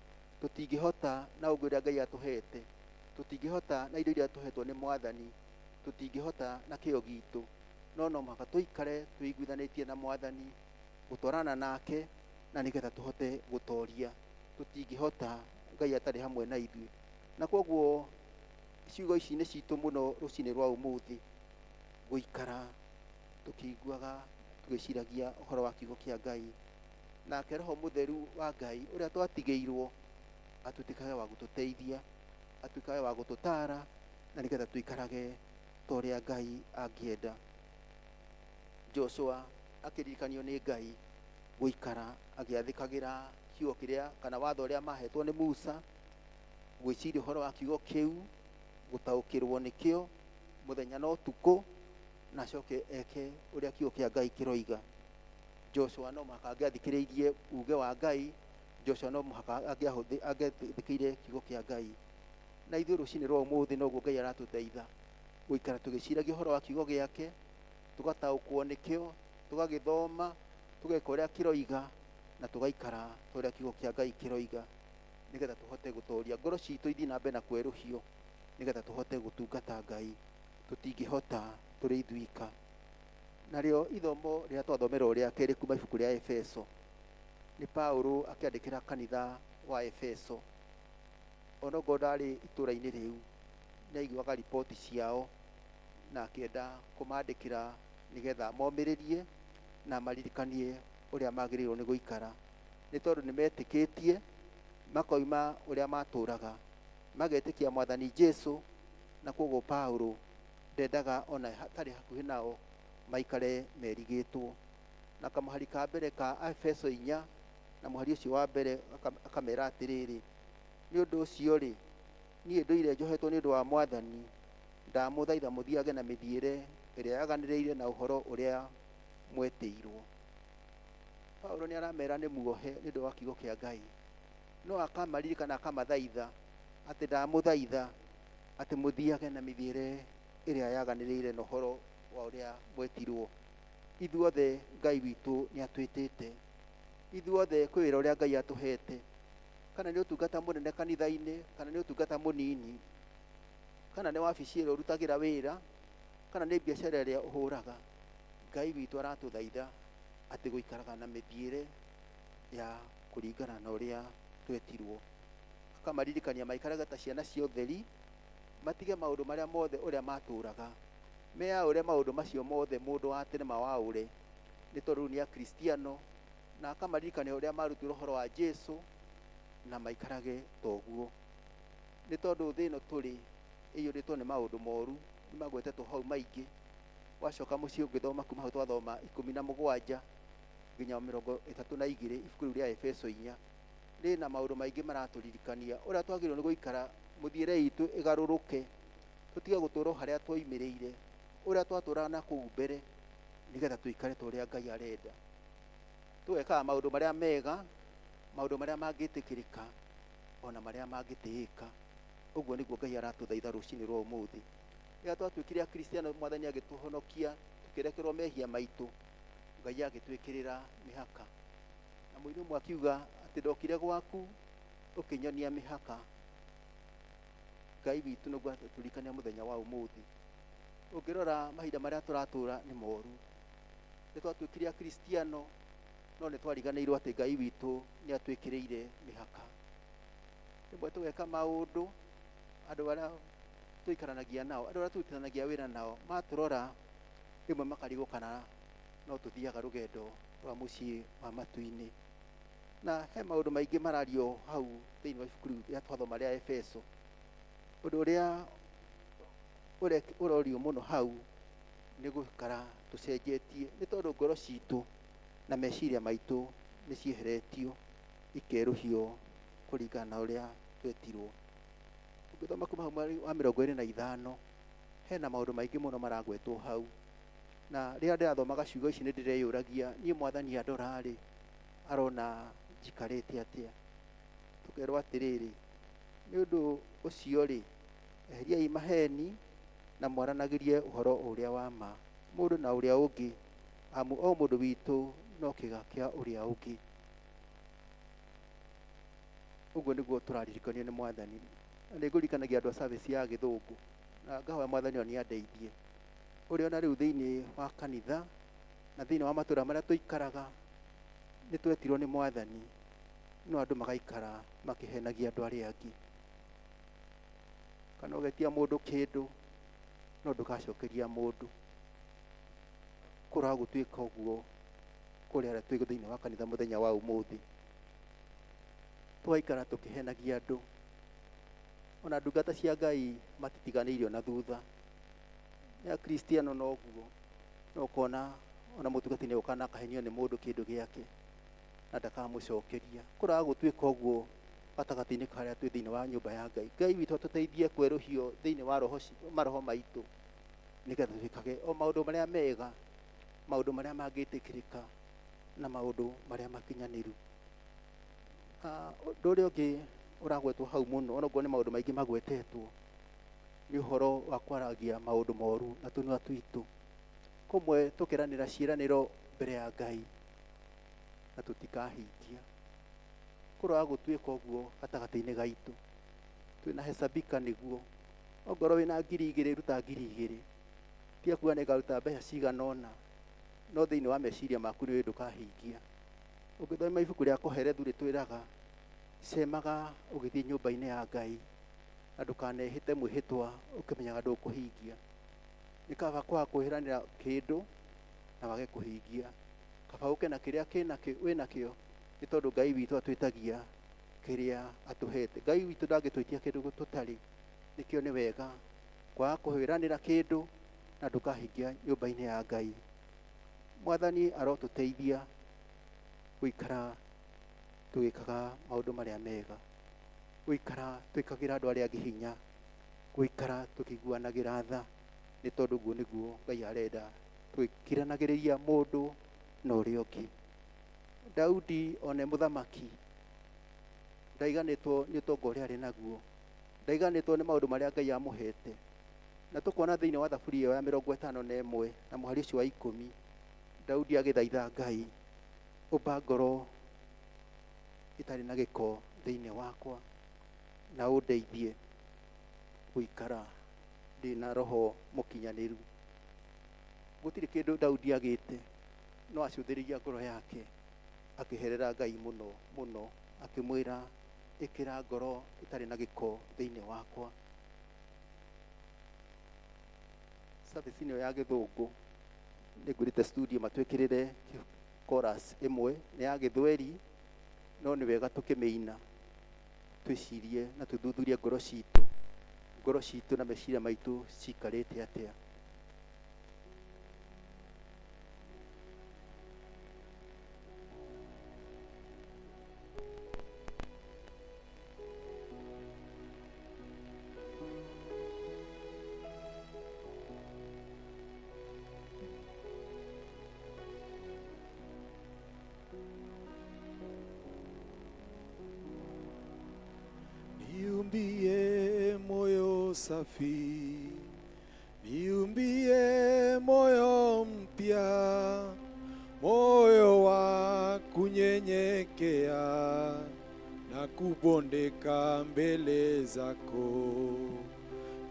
tũtingĩhota na ũngĩ ũrĩa Ngai atũhete, tũtingĩhota na indo iria tũhetwo nĩ Mwathani, tũtingĩhota na kĩo gitũ, no no mũhaka tũikare twĩiguithanĩtie na Mwathani, gũtwarana nake, na nĩgetha tũhote gũtoria. Tũtingĩhota Ngai atarĩ hamwe na ithuĩ. Na koguo ciugo ici nĩ citũ mũno rũcinĩ rwa ũmũthĩ, gũikara tũkĩiguaga tũgĩciragia ũhoro wa kiugo kĩa Ngai. Nake Roho Mũtheru wa Ngai ũrĩa twatigĩirwo atuĩkage wa gũtũteithia, atuĩkage wa gũtũtaara, na nĩgetha tũikarage ta ũrĩa Ngai angĩenda. Joshua akĩririkanio nĩ Ngai gũikara agĩathĩkagĩra kiugo kĩrĩa kana watho ũrĩa mahetwo nĩ Musa, gwĩciria ũhoro wa kiugo kĩu, gũtaũkĩrwo nĩkĩo mũthenya na ũtukũ, na acoke eke ũrĩa kiugo kĩa Ngai kĩroiga. Joshua no mũhaka angĩathikĩrĩirie uge wa Ngai, Joshua no mũhaka angĩathĩkĩire kiugo kĩa Ngai. Na ithuĩ rũcinĩ rwa ũmũthĩ noguo Ngai aratũteitha gũikara tũgĩciragia ũhoro wa kiugo gĩake, tũgataũkwo nĩkĩo, tũgagĩthoma, tũgeka ũrĩa kĩroiga, na tũgaikara ta ũrĩa kiugo kĩa Ngai kĩroiga, nĩgetha tũhote gũtoria ngoro citũ ithiĩ na mbere na kwerũhio, nĩgetha tũhote gũtungata Ngai. Tũtingĩhota tũrĩ ithuika. Narĩo ithomo rĩrĩa twathomerwo rĩa kerĩ kuma ibuku rĩa Efeso, nĩ Paulo akĩandĩkĩra kanitha wa Efeso. Onokorwo ndarĩ itũũra-inĩ rĩu, nĩ aiguaga riboti ciao na akĩenda kũmandĩkĩra nĩgetha momĩrĩrie na maririkanie ũrĩa magĩrĩirwo nĩ gũikara, nĩ tondũ nĩ metĩkĩtie makoima ũrĩa matũraga, magetĩkia Mwathani Jesu, na koguo Paulo ndendaga ona hatarĩ hakuhĩ nao maikare merigĩtwo. Na kamũhari ka mbere ka Efeso 4 na mũhari ũcio wa mbere akamera atĩrĩrĩ, nĩ ũndũ ũcio rĩ, niĩ ndũire njohetwo nĩ ũndũ wa Mwathani, ndamũthaitha mũthiage na mĩthiĩre ĩrĩa yaganĩrĩire na ũhoro ũrĩa mwetĩirwo. Paulo nĩ aramera nĩ muohe nĩ ũndũ wa kiugo kĩa Ngai, no akamaririkana akamathaitha atĩ ndamũthaitha atĩ mũthiage na mĩthiĩre ĩrĩa yaganĩrĩire na ũhoro wa ũrĩa mwetirwo. Ithuothe Ngai witũ nĩ atwĩtĩte, ithuothe kwĩ wĩra ũrĩa Ngai atũhete, kana nĩ ũtungata mũnene kanitha-inĩ, kana nĩ ũtungata mũnini, kana nĩ wabici ĩrĩa ũrutagĩra wĩra, kana nĩ biacara ĩrĩa ũhũraga. Ngai witũ aratũthaitha atĩ gũikaraga na mĩthiĩre ya kũringana na ũrĩa twetirwo. Akamaririkania maikarage ta ciana cia ũtheri, matige maũndũ marĩa mothe ũrĩa matũraga, meyaũre maũndũ macio mothe mũndũ wa tene mawaũre, nĩ tondũ rĩu nĩ Akristiano, na akamaririkania ũrĩa marutirwo ũhoro wa Jesu na maikarage ta ũguo. Nĩ tondũ thĩ ĩno tũrĩ ĩiyũrĩtwo nĩ maũndũ moru, nĩ magwetetwo hau maingĩ. Wacoka mũciĩ ũngĩthoma kuma hau twathoma 17 nginya 32 ibuku rĩu rĩa Efeso 4, rĩna maũndũ maingĩ maratũririkania ũrĩa twagĩrĩirwo nĩ gũikara, mũthiĩre itũ ĩgarũrũke, tũtige gũtũra harĩa twoimĩrĩire, ũrĩa twatũraga na kũu mbere, nĩgetha tũikare ta ũrĩa Ngai arenda. Tũgekaga maũndũ marĩa mega, maũndũ marĩa mangĩtĩkĩrĩka, ona marĩa mangĩtĩĩka. Ũguo nĩguo Ngai aratũthaitha rũcinĩ rwa ũmũthĩ. Rĩrĩa twatuĩkire Akristiano, Mwathani agĩtũhonokia, tũkĩrekerwo mehia maitũ, Ngai agĩtwĩkĩrĩra mĩhaka. Na mũini ũmwe akiuga atĩ ndokire gwaku ũkĩnyonia mĩhaka. Ngai witũ nĩguo atũririkania mũthenya wa ũmũthĩ. Ũngĩrora mahinda marĩa tũratũra nĩ moru. Nĩ twatuĩkire Akristiano, no nĩ twariganĩirwo atĩ Ngai witũ nĩ atwĩkĩrĩire mĩhaka. Rĩmwe tũgeka maũndũ, andũ arĩa tũikaranagia nao, andũ arĩa tũrutithanagia wĩra nao, matũrora rĩmwe makarigwo kana no tũthiaga rũgendo rwa mũciĩ wa matu-inĩ. Na he maũndũ maingĩ marario hau thĩinĩ wa ibuku rĩu rĩa twathoma rĩa Efeso. Ũndũ ũrĩa ũrorio mũno hau nĩ gũikara tũcenjetie, nĩ tondũ ngoro citũ na meciria maitũ nĩ cieheretio ikerũhio kũringana na ũrĩa twetirwo. Ũngĩthoma kuma hau mweri wa 25, hena maũndũ maingĩ mũno maragwetwo hau. Na rĩrĩa ndĩrathomaga ciugo ici nĩ ndĩreyũragia niĩ mwathani andora-rĩ arona njikarĩte atĩa. Tũkerwo atĩrĩrĩ, nĩ ũndũ ũcio rĩ, eheriai maheni na mwaranagĩrie ũhoro ũrĩa wa ma mũndũ na ũrĩa ũngĩ, amu o mũndũ witũ no kĩga kĩa ũrĩa ũngĩ. Ũguo nĩguo tũraririkanio nĩ mwathani. Na nĩ ngũririkanagia andũ a service ya gĩthũngũ na ngahoya mwathani o nĩ andeithie. Ũrĩa ona rĩu thĩinĩ wa kanitha na thĩinĩ wa matũra marĩa tũikaraga nĩ twetirwo nĩ mwathani, no andũ magaikara makĩhenagia andũ arĩa angĩ. Kana ũgetia mũndũ kĩndũ no ndũgacokeria mũndũ. Kũraga gũtuĩka ũguo kũrĩ arĩa twĩ thĩinĩ wa kanitha mũthenya wa ũmũthĩ. Tũgaikara tũkĩhenagia andũ. Ona ndungata cia Ngai matitiganĩirio na thutha. Nĩ akristiano noguo, no ũkona ona mũtungati nĩ oka na akahenio nĩ mũndũ kĩndũ gĩake na ndakamũcokeria. Kũraga gũtuĩka ũguo gatagatĩ-inĩ ka arĩa twĩ thĩinĩ wa nyũmba ya Ngai. Ngai witũ atũteithie kwerũhio thĩinĩ wa roho maroho maitũ nĩgetha twĩkage o maũndũ marĩa mega, maũndũ marĩa mangĩtĩkĩrĩka na maũndũ marĩa makinyanĩru. Ũndũ ũrĩa ũngĩ ũragwetwo hau mũno, onokorwo nĩ maũndũ maingĩ magwetetwo, nĩ ũhoro wa kwaragia maũndũ moru na tũnua twitũ. Kũmwe tũkeranĩra ciĩranĩro mbere ya Ngai na tũtikahingia. Kũroga gũtuĩka ũguo gatagatĩ-inĩ gaitũ. Twĩna hesabika nĩguo. Ongorwo wĩna 2,000 ruta 2,000. Tiga kuga nĩngaruta mbeca cigana ũna, no thĩinĩ wa meciria maku nĩ ndũkahingia. Ũngĩthoma ibuku rĩa Kohelethu rĩtwĩraga cemaga ũgĩthiĩ nyũmba-inĩ ya Ngai na ndũkanehĩte mwĩhĩtwa ũkĩmenyaga ndũkũhingia. Nĩ kaba kwaga kwĩranĩra kĩndũ na wage kũhingia, kaba ũke na kĩrĩa wĩnakĩo, nĩ tondũ Ngai witũ atwĩtagia kĩrĩa atũhete. Ngai witũ ndangĩtwĩtia kĩndũ tũtarĩ. Nĩkĩo nĩ wega kwaga kwĩranĩra kĩndũ na ndũkahingia nyũmba-inĩ ya Ngai. Mwathani arotũteithia gũikara tũgĩkaga maũndũ marĩa mega, gũikara twĩkagĩra andũ arĩa angĩ hinya, gũikara tũkĩiguanagĩra tha, nĩ tondũ ũguo nĩguo Ngai arenda, tũgĩkiranagĩrĩria mũndũ na ũrĩa ũngĩ. Daudi one mũthamaki ndaiganĩtwo nĩ ũtonga ũrĩa arĩ naguo, ndaiganĩtwo nĩ maũndũ marĩa Ngai amũhete. Na tũkona thĩinĩ wa thaburi ĩyo ya 51 na mũhari ũcio wa 10, Daudi agĩthaitha Ngai, ũmba ngoro ĩtarĩ na gĩko thĩinĩ wakwa na ũndeithie gũikara ndĩna roho mũkinyanĩru. Gũtirĩ kĩndũ Daudi agĩte, no acũthĩrĩria ngoro yake akĩherera Ngai mũno mũno, akĩmwĩra ĩkĩra ngoro ĩtarĩ na gĩko thĩinĩ wakwa. Service ĩno ya gĩthũngũ nĩ ngwĩrĩte studio matwĩkĩrĩre chorus ĩmwe, nĩ ya gĩthweri, no nĩ wega tũkĩmĩina twĩcirie na tũthuthurie ngoro citũ, ngoro citũ na meciria maitũ cikarĩte atĩa. Niumbie moyo safi, niumbie moyo mpya, moyo wa kunyenyekea na kubondeka mbele zako.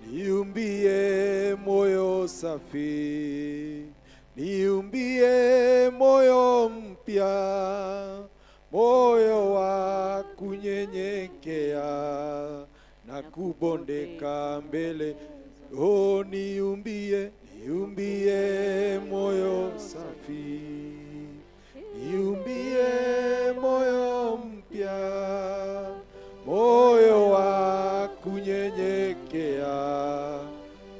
Niumbie moyo safi, niumbie moyo mpya, moyo wa kunyenyekea na kubondeka mbele. Oh, niumbie, niumbie moyo safi, niumbie moyo mpya, moyo wa kunyenyekea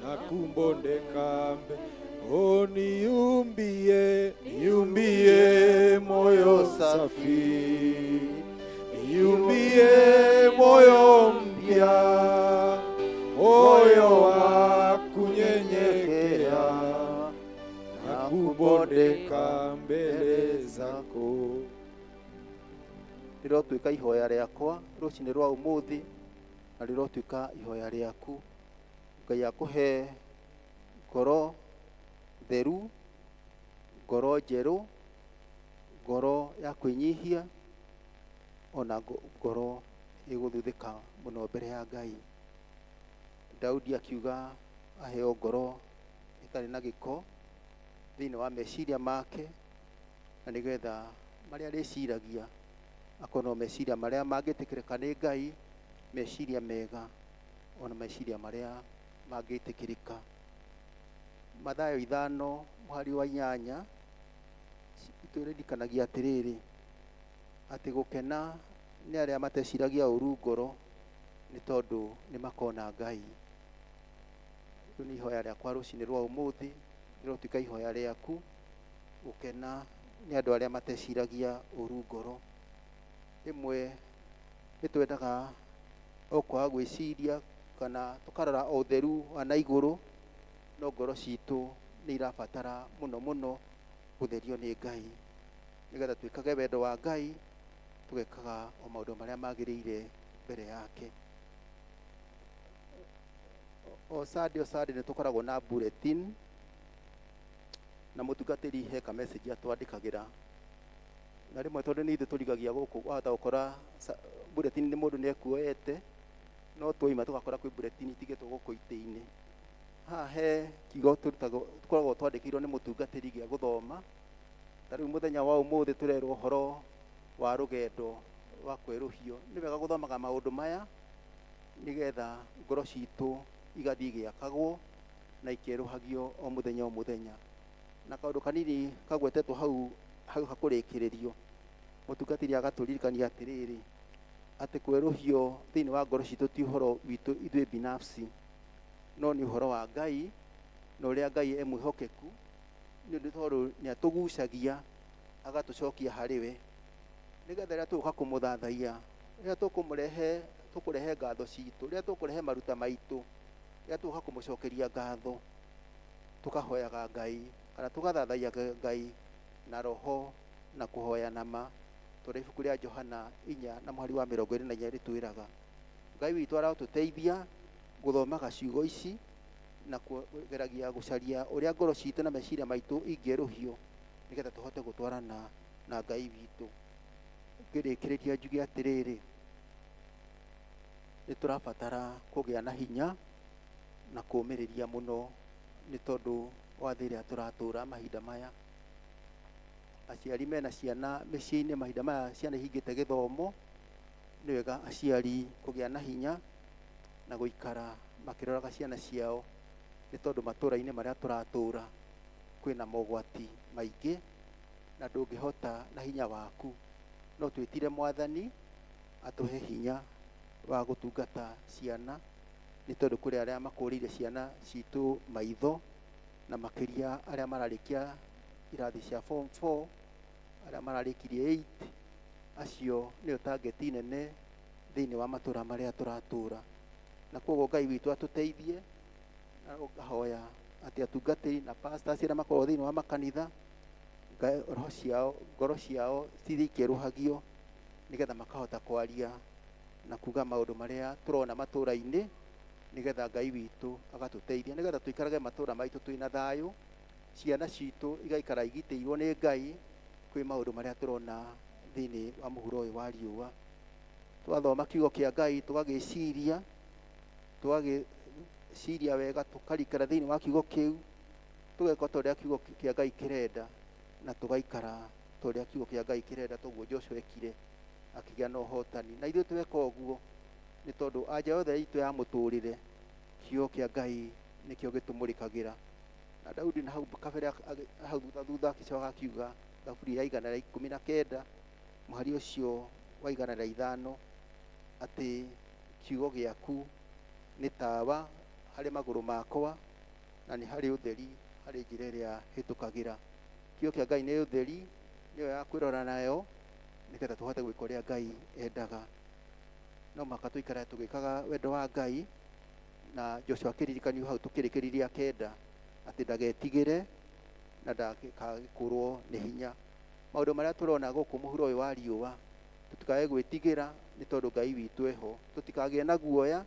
na kubondeka mbele. Oh, niumbie, niumbie moyo safi, niumbie moyo mpya, moyo wa kunyenyekea na Rĩrotuĩka ihoya rĩakwa rũcinĩ rwa ũmũthĩ, na rĩrotuĩka ihoya rĩaku. Ngai akũhe ngoro theru, ngoro njerũ, ngoro ya kwĩnyihia, ona ngoro ĩgũthuthĩka mũno mbere ya Ngai. Daudi akiuga aheo ngoro ĩtarĩ na gĩko thĩinĩ wa meciria make, na nĩgetha marĩa arĩciragia akorwo no meciria marĩa mangĩtĩkĩrĩka nĩ Ngai, meciria mega, ona meciria marĩa mangĩtĩkĩrĩka. Mathayo 5:8 itũririkanagia atĩrĩrĩ, atĩ gũkena nĩ arĩa mateciragia ũru ngoro, nĩ tondũ nĩ makona Ngai. Rĩu nĩ ihoya rĩakwa rũcinĩ rwa ũmũthĩ, rĩrotuĩka ihoya rĩaku. Gũkena nĩ andũ arĩa mateciragia ũru ngoro. Rĩmwe nĩ twendaga o kwaga gwĩciria kana tũkarora o ũtheru wa na igũrũ, no ngoro citũ nĩ irabatara mũno mũno gũtherio nĩ Ngai, nĩgetha twĩkage wendo wa Ngai, tũgekaga o maũndũ marĩa magĩrĩire mbere yake. O Sunday, o Sunday nĩ tũkoragwo na bulletin, na mũtungatĩri he ka message atwandĩkagĩra, na rĩmwe tondũ nĩ ithuĩ tũrigagia gũkũ, wahota gũkora bulletin nĩ mũndũ nĩ ekuoete, no twoima tũgakora kwĩ bulletin itigĩtwo gũkũ itĩ-inĩ. Haha he kiugo tũkoragwo twandĩkĩirwo nĩ mũtungatĩri gĩa gũthoma. Ta rĩu mũthenya wa ũmũthĩ tũrerwo ũhoro wa rũgendo rwa kwerũhio. Nĩ wega gũthomaga maũndũ maya nĩgetha ngoro citũ igathiĩ igĩakagwo na ikerũhagio o mũthenya o mũthenya. Na kaũndũ kanini kagwetetwo hau hau hakũrĩkĩrĩrio, mũtungatĩri agatũririkania atĩrĩrĩ, atĩ kwerũhio thĩinĩ wa ngoro citũ ti ũhoro witũ ithuĩ binafsi, no nĩ ũhoro wa Ngai, na ũrĩa Ngai e mwĩhokeku, nĩ ũndũ tondũ nĩ atũgucagia agatũcokia harĩ we, nĩgetha rĩrĩa tũgũka kũmũthathaiya, rĩrĩa tũkũrehe ngatho citũ, rĩrĩa tũkũrehe maruta maitũ, rĩrĩa tũgũka kũmũcokeria ngatho, tũkahoyaga Ngai kana tũgathathaiya Ngai na roho na kũhoya na ma, tondũ ibuku rĩa Johana 4:24 rĩtwĩraga Ngai witũ arotũteithia gũthomaga ciugo ici na kũgeragia gũcaria ũrĩa ngoro citũ na meciria maitũ ingĩerũhio, nĩgetha tũhote gũtwarana na Ngai witũ. Ngĩrĩkĩrĩria njuge atĩrĩrĩ, nĩ tũrabatara kũgĩa na hinya na kũũmĩrĩria mũno, nĩ tondũ wa thĩ ĩrĩa tũratũra mahinda maya. Aciari mena ciana mĩciĩ-inĩ mahinda maya, ciana ihingĩte gĩthomo, nĩ wega aciari kũgĩa na hinya na gũikara makĩroraga ciana ciao, nĩ tondũ matũra-inĩ marĩa tũratũra kwĩna mogwati maingĩ, na ndũngĩhota na hinya waku. No twĩtire Mwathani atũhe hinya wa gũtungata ciana, nĩ tondũ kũrĩ arĩa makũrĩire ciana citũ maitho, na makĩria arĩa mararĩkia irathi cia form 4, arĩa mararĩkirie 8, acio nĩo target nene thĩinĩ wa matũra marĩa tũratũra. Na koguo Ngai witũ atũteithie, na ũkahoya atĩ atungatĩri na pastors arĩa makoragwo thĩinĩ wa makanitha, roho ciao, ngoro ciao cithiĩ ikĩerũhagio, nĩgetha makahota kwaria na kuga maũndũ marĩa tũrona matũra-inĩ, nĩgetha Ngai witũ agatũteithia, nĩgetha tũikarage matũra maitũ twĩna thayũ, ciana citũ igaikara igitĩirwo nĩ Ngai kwĩ maũndũ marĩa tũrona thĩinĩ wa mũhuro ũyũ wa riũa. Twathoma kiugo kĩa Ngai tũgagĩciria, tũgagĩciria wega, tũkarikara thĩinĩ wa kiugo kĩu, tũgeka ta ũrĩa kiugo kĩa Ngai kĩrenda, na tũgaikara ta ũrĩa kiugo kĩa Ngai kĩrenda, toguo Joshua ekire akĩgĩa na ũhotani. Na ithuĩ tweka ũguo nĩ tondũ anja yothe itũ ya mũtũrĩre, kiugo kĩa Ngai nĩkĩo gĩtũmũrĩkagĩra. Na Daudi na hau kabere hau thutha thutha akĩcoka akiuga Thaburi ya 119 mũhari ũcio wa 105 atĩ kiugo gĩaku nĩ tawa harĩ magũrũ makwa, na nĩ harĩ ũtheri harĩ njĩra ĩrĩa hĩtũkagĩra. Kiugo kĩa Ngai nĩ ũtheri, nĩyo ya kwĩrora nayo, nĩgetha tũhote gwĩka ũrĩa Ngai endaga. No mũhaka tũikare tũgĩkaga wendo wa Ngai, na Joshua akĩririkanio hau tũkĩrĩkĩrĩria 9 atĩ ndagetigĩre na ndagakĩũrwo nĩ hinya. Maũndũ marĩa tũrona gũkũ mũhuro ũyũ wa riũa Tũtikae gwĩtigĩra nĩ tondũ Ngai witũ eho. Tũtikagĩe na guoya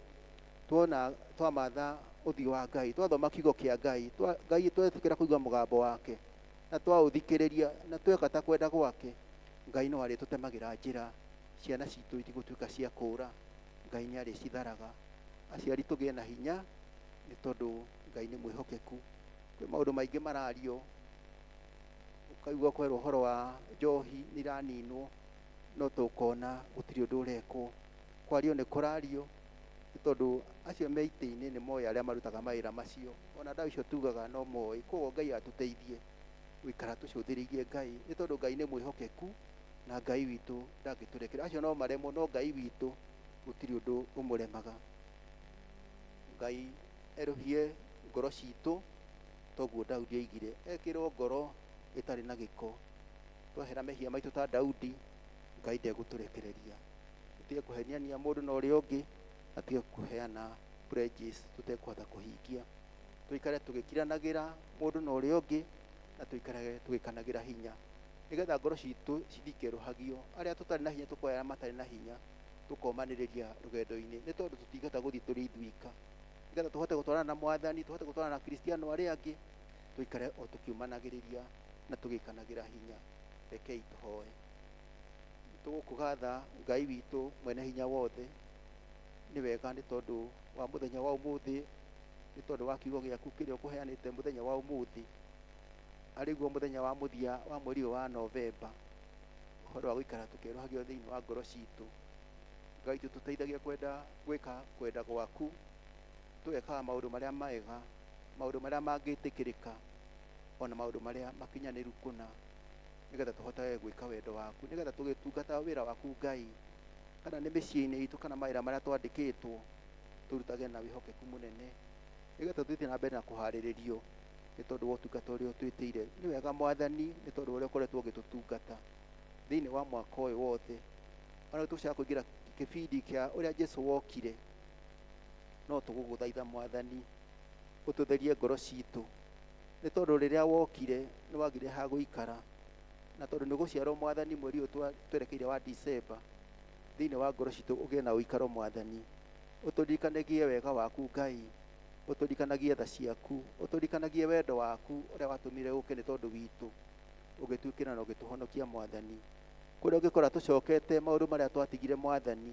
tuona twamatha ũthiũ wa Ngai, twathoma kiugo kĩa Ngai, Ngai twetĩkĩra kũigua mũgambo wake na twaũthikĩrĩria na tweka ta kwenda gwake, Ngai no arĩtũtemagĩra njĩra. Ciana citũ itigũtuĩka cia kũũra, Ngai nĩ arĩcitharaga. Aciari tũgĩe na hinya nĩ tondũ Ngai nĩ mwĩhokeku. Kwĩ maũndũ maingĩ marario, ũkaigua kwerwo ũhoro wa njohi nĩ iraninwo, no tũkona gũtirĩ ũndũ ũrekwo. Kwario nĩ kũrario nĩ tondũ acio me itĩ-inĩ nĩ moĩ arĩa marutaga mawĩra macio, ona ndawa icio tugaga no moĩ. Koguo Ngai atũteithie gũikara tũcũthĩrĩirie Ngai, nĩ tondũ Ngai nĩ mwĩhokeku na Ngai witũ ndangĩtũrekera. Acio no maremwo, no Ngai witũ gũtirĩ ũndũ ũmũremaga. Ngai erũhie ngoro citũ toguo Daudi oigire, ekĩrwo ngoro ĩtarĩ na gĩko. Twahera mehia maitũ ta Daudi, Ngai ndegũtũrekereria. Tũtige kũheniania mũndũ na ũrĩa ũngĩ, na tũtige kũheana pledges tũtekũhota kũhingia. Tũikare tũgĩkiranagĩra mũndũ na ũrĩa ũngĩ, na tũikarage tũgĩkanagĩra hinya, nĩgetha ngoro citũ cithikerũhagio. Arĩa tũtarĩ na hinya tũkoya arĩa matarĩ na hinya, tũkomanĩrĩria rũgendo-inĩ, nĩ tondũ tũtingĩhota gũthiĩ tũrĩ ithuika. Nĩgetha tũhote gũtwarana na Mwathani, tũhote gũtwarana na Kristiano arĩa angĩ, tũikare o tũkiumanagĩrĩria na tũgĩkanagĩra hinya. Rekei tũhoe. Tũgũkũgatha Ngai witũ mwene hinya wothe, nĩ wega nĩ tondũ wa mũthenya wa ũmũthĩ, nĩ tondũ wa kiugo gĩaku kĩrĩa ũkũheanĩte mũthenya wa ũmũthĩ, arĩguo mũthenya wa mũthia wa mweri ũyũ wa Novemba, ũhoro wa gũikara tũkĩerũhagio thĩinĩ wa ngoro citũ. Ngai witũ, tũteithagie kwenda gwĩka kwenda gwaku, tũgekaga maũndũ marĩa mega, maũndũ marĩa mangĩtĩkĩrĩka, ona maũndũ marĩa makinyanĩru kũna, nĩgetha tũhotage gwĩka wendo waku, nĩgetha tũgĩtungata wĩra waku Ngai, kana nĩ mĩciĩ-inĩ itũ kana mawĩra marĩa twandĩkĩtwo, tũrutage na wĩhokeku mũnene, nĩgetha tũthiĩ na mbere na kũharĩrĩrio nĩ tondũ wa ũtungata ũrĩa ũtwĩtĩire. Nĩ wega Mwathani, nĩ tondũ ũrĩa ũkoretwo ũgĩtũtungata thĩinĩ wa mwaka ũyũ wothe. Ona tũcoka kũingĩra kĩbindi kĩa ũrĩa Jesu wokire, no tũgũgũthaitha Mwathani ũtũtherie ngoro citũ, nĩ tondũ rĩrĩa wokire nĩ wagire ha gũikara, na tondũ nĩ gũciarwo Mwathani mweri ũyũ twerekeire wa Disemba, thĩinĩ wa ngoro citũ ũgĩe na ũikaro Mwathani. Ũtũririkanagie wega waku Ngai, ũtũririkanagie tha ciaku, ũtũririkanagie wendo waku ũrĩa watũmire ũke nĩ tondũ witũ, ũgĩtuĩkĩra na ũgĩtũhonokia Mwathani. Kũrĩa ũngĩkora tũcokete maũndũ marĩa twatigire Mwathani,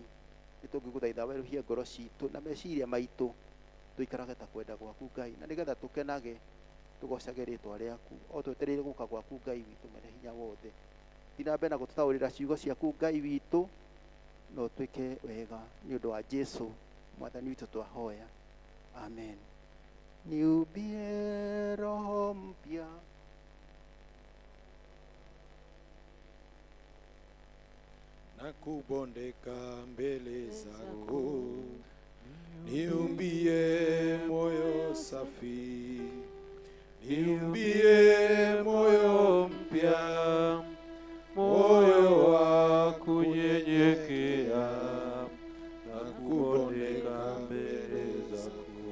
nĩ tũngĩgũthaitha werũhie ngoro citũ na meciria maitũ, tũikarage ta kwenda gwaku Ngai, na nĩgetha tũkenage tũgocage rĩtwa rĩaku o twetereire gũka gwaku Ngai witũ mwene hinya wothe. Thiĩ na mbere na gũtũtaũrĩra ciugo ciaku Ngai witũ, na ũtwĩke wega nĩ ũndũ wa Jesu Mwathani witũ twahoya, amen. Niumbie roho mpya na kubondeka mbele zako, niumbie moyo safi, niumbie moyo mpya, moyo wa kunyenyekea na kubondeka mbele zako,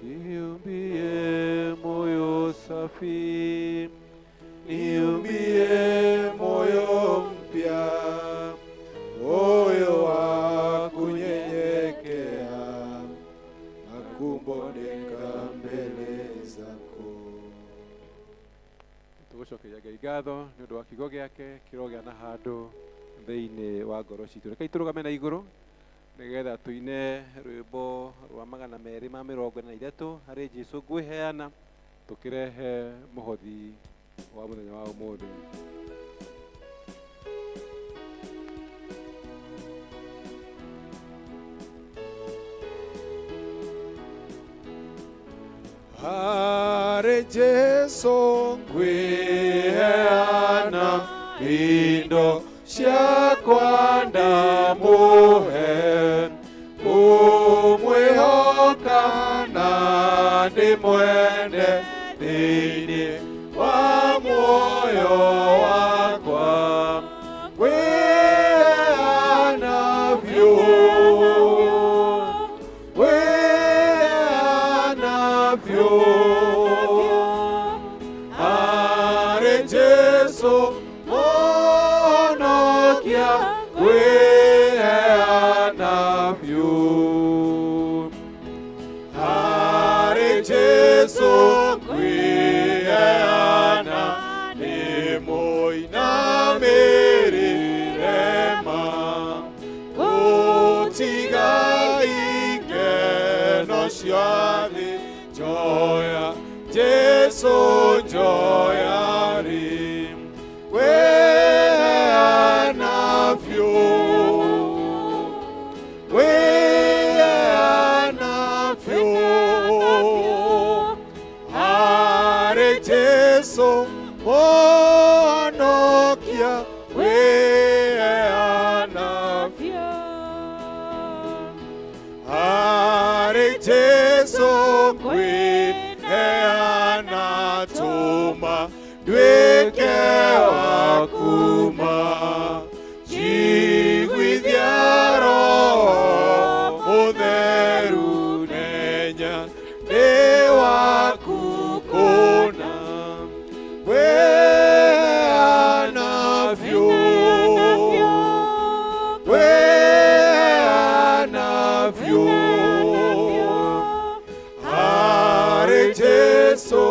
niumbie moyo safi, niumbie moyo mpya, moyo wa kunyenyekea na kubondeka mbele zako. Tũgũcokeria Ngai ngatho nĩ ũndũ wa kiugo gĩake kĩrogĩa na handũ thĩinĩ wa ngoro citũ. Rekei tũrũgame na igũrũ nĩgetha tũine rwĩmbo rwa 243 harĩ Jesu ngwĩheana, tũkĩrehe mũhothi wa mũthenya wa ũmũthĩ. Harĩ Jesu ngwĩheana indo ciakwa ndamũhe, kũmwĩhoka na ndĩmwende thĩinĩ wa muoyo wakwa, ngwĩheana biũ, ngwĩheana biũ harĩ Jesu Mũhonokia Jesu njoyarĩ kwĩheana biũ kwĩheana biũ harĩ Jesu mũhonokia kwĩheana biũ harĩ Jesu kwĩheana tũma nduĩke waku ma njiguithia Roho Mũtheru nenya ndĩ waku kũna kwĩheana biũ kwĩheana biũ harĩ Jesu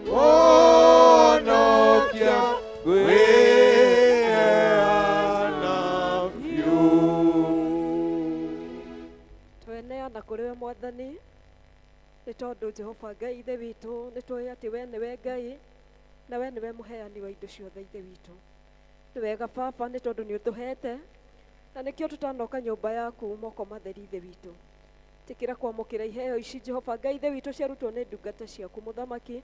mũhonokia kwĩheana biũ. Tweneana kũrĩ we Mwathani, nĩ tondũ Jehova Ngai Ithe witũ nĩ tũĩ atĩ we nĩwe Ngai na we nĩwe mũheani wa indo ciothe Ithe witũ. Nĩ wega Baba nĩ tondũ nĩ ũtũhete na nĩkĩo tũtanoka nyũmba yaku moko matheri Ithe witũ. Tĩkĩra kwamũkĩra iheo ici Jehova Ngai Ithe witũ ciarutwo nĩ ndungata ciaku Mũthamaki,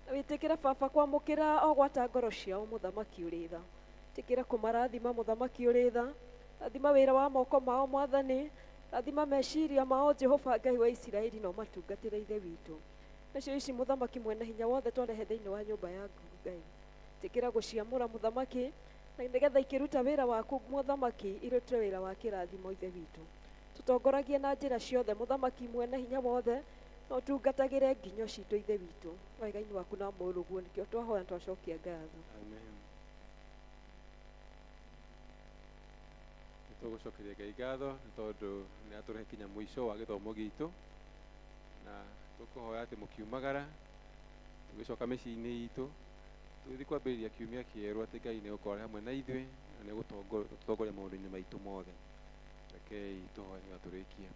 na wĩtĩkĩre Baba kwamũkĩra o gwata ngoro ciao Mũthamaki ũrĩ tha. Tĩkĩra kũmarathima Mũthamaki ũrĩ tha, rathima wĩra wa moko mao Mwathani, rathima meciria mao Jehova Ngai wa Isiraeli na ũmatungatĩre Ithe witũ. Nacio ici Mũthamaki mwene hinya wothe twarehe thĩinĩ wa nyũmba yaku Ngai. Tĩkĩra gũciamũra Mũthamaki, na nĩgetha ikĩruta wĩra waku Mũthamaki, irute wĩra wa kĩrathimo Ithe witũ. Tũtongoragie na njĩra ciothe Mũthamaki mwene hinya wothe, na ũtungatagĩre nginyo citũ Ithe witũ. Wega-inĩ waku na mũrũguo nĩkĩo twahoya na twacokia ngatho. Amen. Nĩ tũgũcokeria Ngai ngatho nĩ tondũ nĩ atũrehe kinya mũico wa gĩthomo gitũ, na tũkũhoya atĩ mũkiumagara tũgĩcoka mĩciĩ-inĩ itũ tũgĩthiĩ kwambĩrĩria kiumia kĩerũ atĩ Ngai nĩ egũkorwo arĩ hamwe na ithuĩ na nĩ egũtũtongoria maũndũ-inĩ maitũ mothe. Rekei tũhoe nĩgetha tũrĩkie.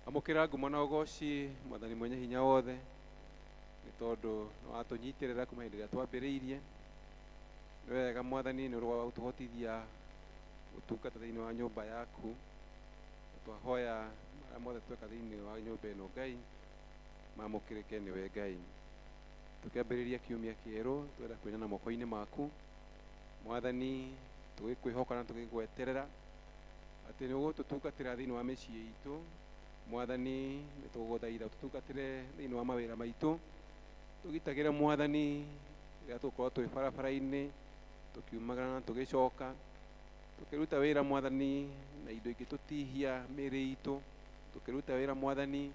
Amũkĩra ngumo na ũgoci Mwathani mwenye hinya wothe, nĩ tondũ nĩ watũnyitĩrĩra kuma hĩndĩ ĩrĩa twambĩrĩirie. Nĩ wega Mwathani nĩ ũndũ wa gũtũhotithia gũtungata thĩinĩ wa nyũmba yaku. Na twahoya marĩa mothe tweka thĩinĩ wa nyũmba ĩno Ngai mamũkĩrĩke nĩwe Ngai. Tũkĩambĩrĩria kiumia kĩerũ twenda kwĩnana moko-inĩ maku Mwathani, tũgĩkwĩhoka na tũgĩgweterera atĩ nĩ ũgũtũtungatĩra thĩinĩ wa mĩciĩ itũ Mwathani, nĩ tũgũgũthaitha ũtũtungatĩre thĩinĩ wa mawĩra maitũ, tũgitagĩre Mwathani rĩrĩa tũgũkorwo twĩ barabara-inĩ tũkiumagara na tũgĩcoka, tũkĩruta wĩra Mwathani na indo ingĩtũtihia mĩĩrĩ itũ, tũkĩruta wĩra Mwathani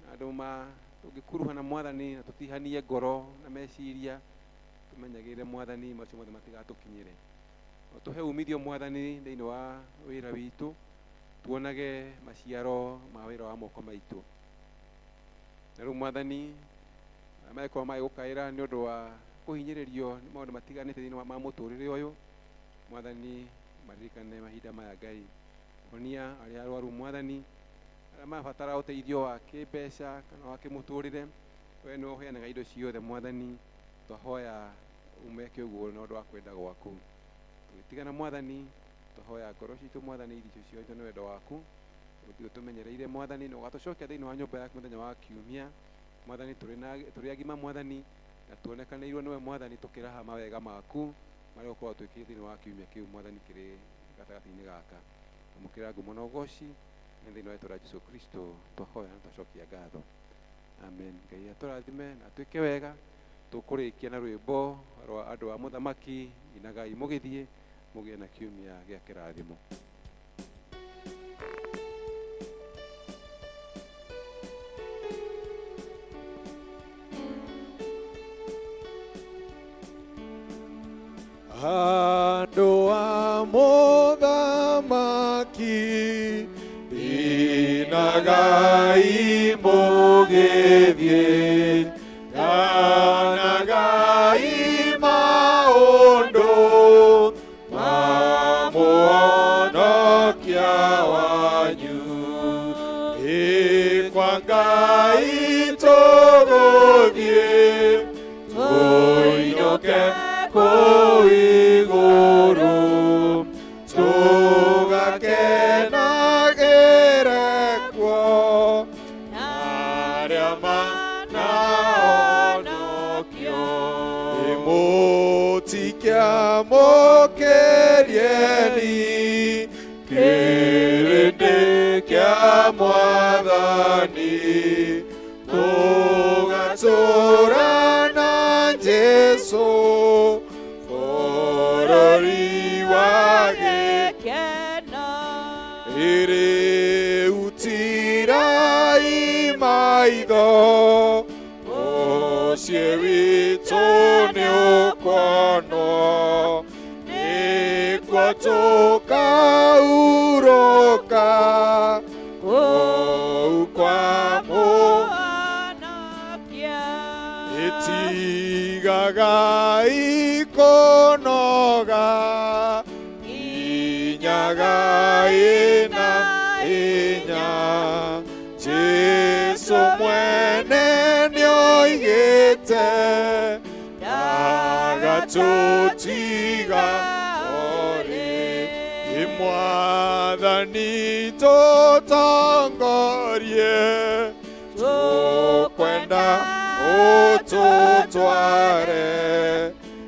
na andũ ma tũngĩkuruhana Mwathani na tũtihanie ngoro na meciria, tũmenyagĩrĩre Mwathani macio mothe matigatũkinyĩre. Tũhe umithio Mwathani thĩinĩ wa wĩra witũ, tuonage maciaro ma wĩra wa moko maitũ. Na rĩu Mwathani, arĩa magĩkorwo magĩgũkaĩra nĩ ũndũ wa kũhinyĩrĩrio nĩ maũndũ matiganĩte thĩinĩ wa ma mũtũrĩre ũyũ, Mwathani maririkane mahinda maya Ngai. Honia arĩa arwaru Mwathani, arĩa marabatara ũteithio wa kĩmbeca kana wa kĩmũtũrĩre, we nĩwe ũheanaga indo ciothe Mwathani, twahoya ũmeke ũguo na ũndũ wa kwenda gwaku. Tũgĩtigana Mwathani, twahoya ngoro citũ Mwathani irio ciothe nĩ wendo waku, ũthiĩ ũtũmenyereire Mwathani na ũgatũcokia thĩinĩ wa nyũmba yaku mũthenya wa kiumia Mwathani, tũrĩ agima Mwathani, na tuonekanĩirwo nĩwe Mwathani tũkĩraha mawega maku marĩa ũkorwo twĩkĩte thĩinĩ wa kiumia kĩu Mwathani kĩrĩ gatagatĩ-inĩ gaka. Amũkĩra ngumo na ũgoci nĩ thĩinĩ wa rĩĩtwa rĩa Jesu Kristo twahoya na twacokia ngatho. Amen. Ngai atũrathime na atwĩke wega. Tũkũrĩkia na rwĩmbo rwa andũ a mũthamaki, inagai mũgĩthiĩ mũgĩe na kiumia gĩa kĩrathimo. Andũ a mũthamaki inagai mũgĩthiĩ, ganagai maũndũ ma mũhonokia wanyu. Ĩ kwa Ngai tũgũthiĩ Tũthiĩ tũinũke kũu igũrũ tũgakenagĩre kuo arĩa manahonokio. Mũtikiamũkĩrieni kĩrĩndĩ kĩa Mwathani tũgatũũra na Jesũ bũrũri wa gĩkeno. Rĩu tirai maitho mũciĩ witũ nĩũkuonwo nĩkuo tũkahurũka kũu kwa Mũhonokia. Ĩtigagai kũnoga kinyagai na hinya Jesũ mwene nĩoigĩte ndagatũtiga orĩ. Mwathani tũtongorie tũkwenda ũtũtware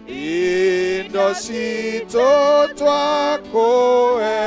indo citũ twakũhe.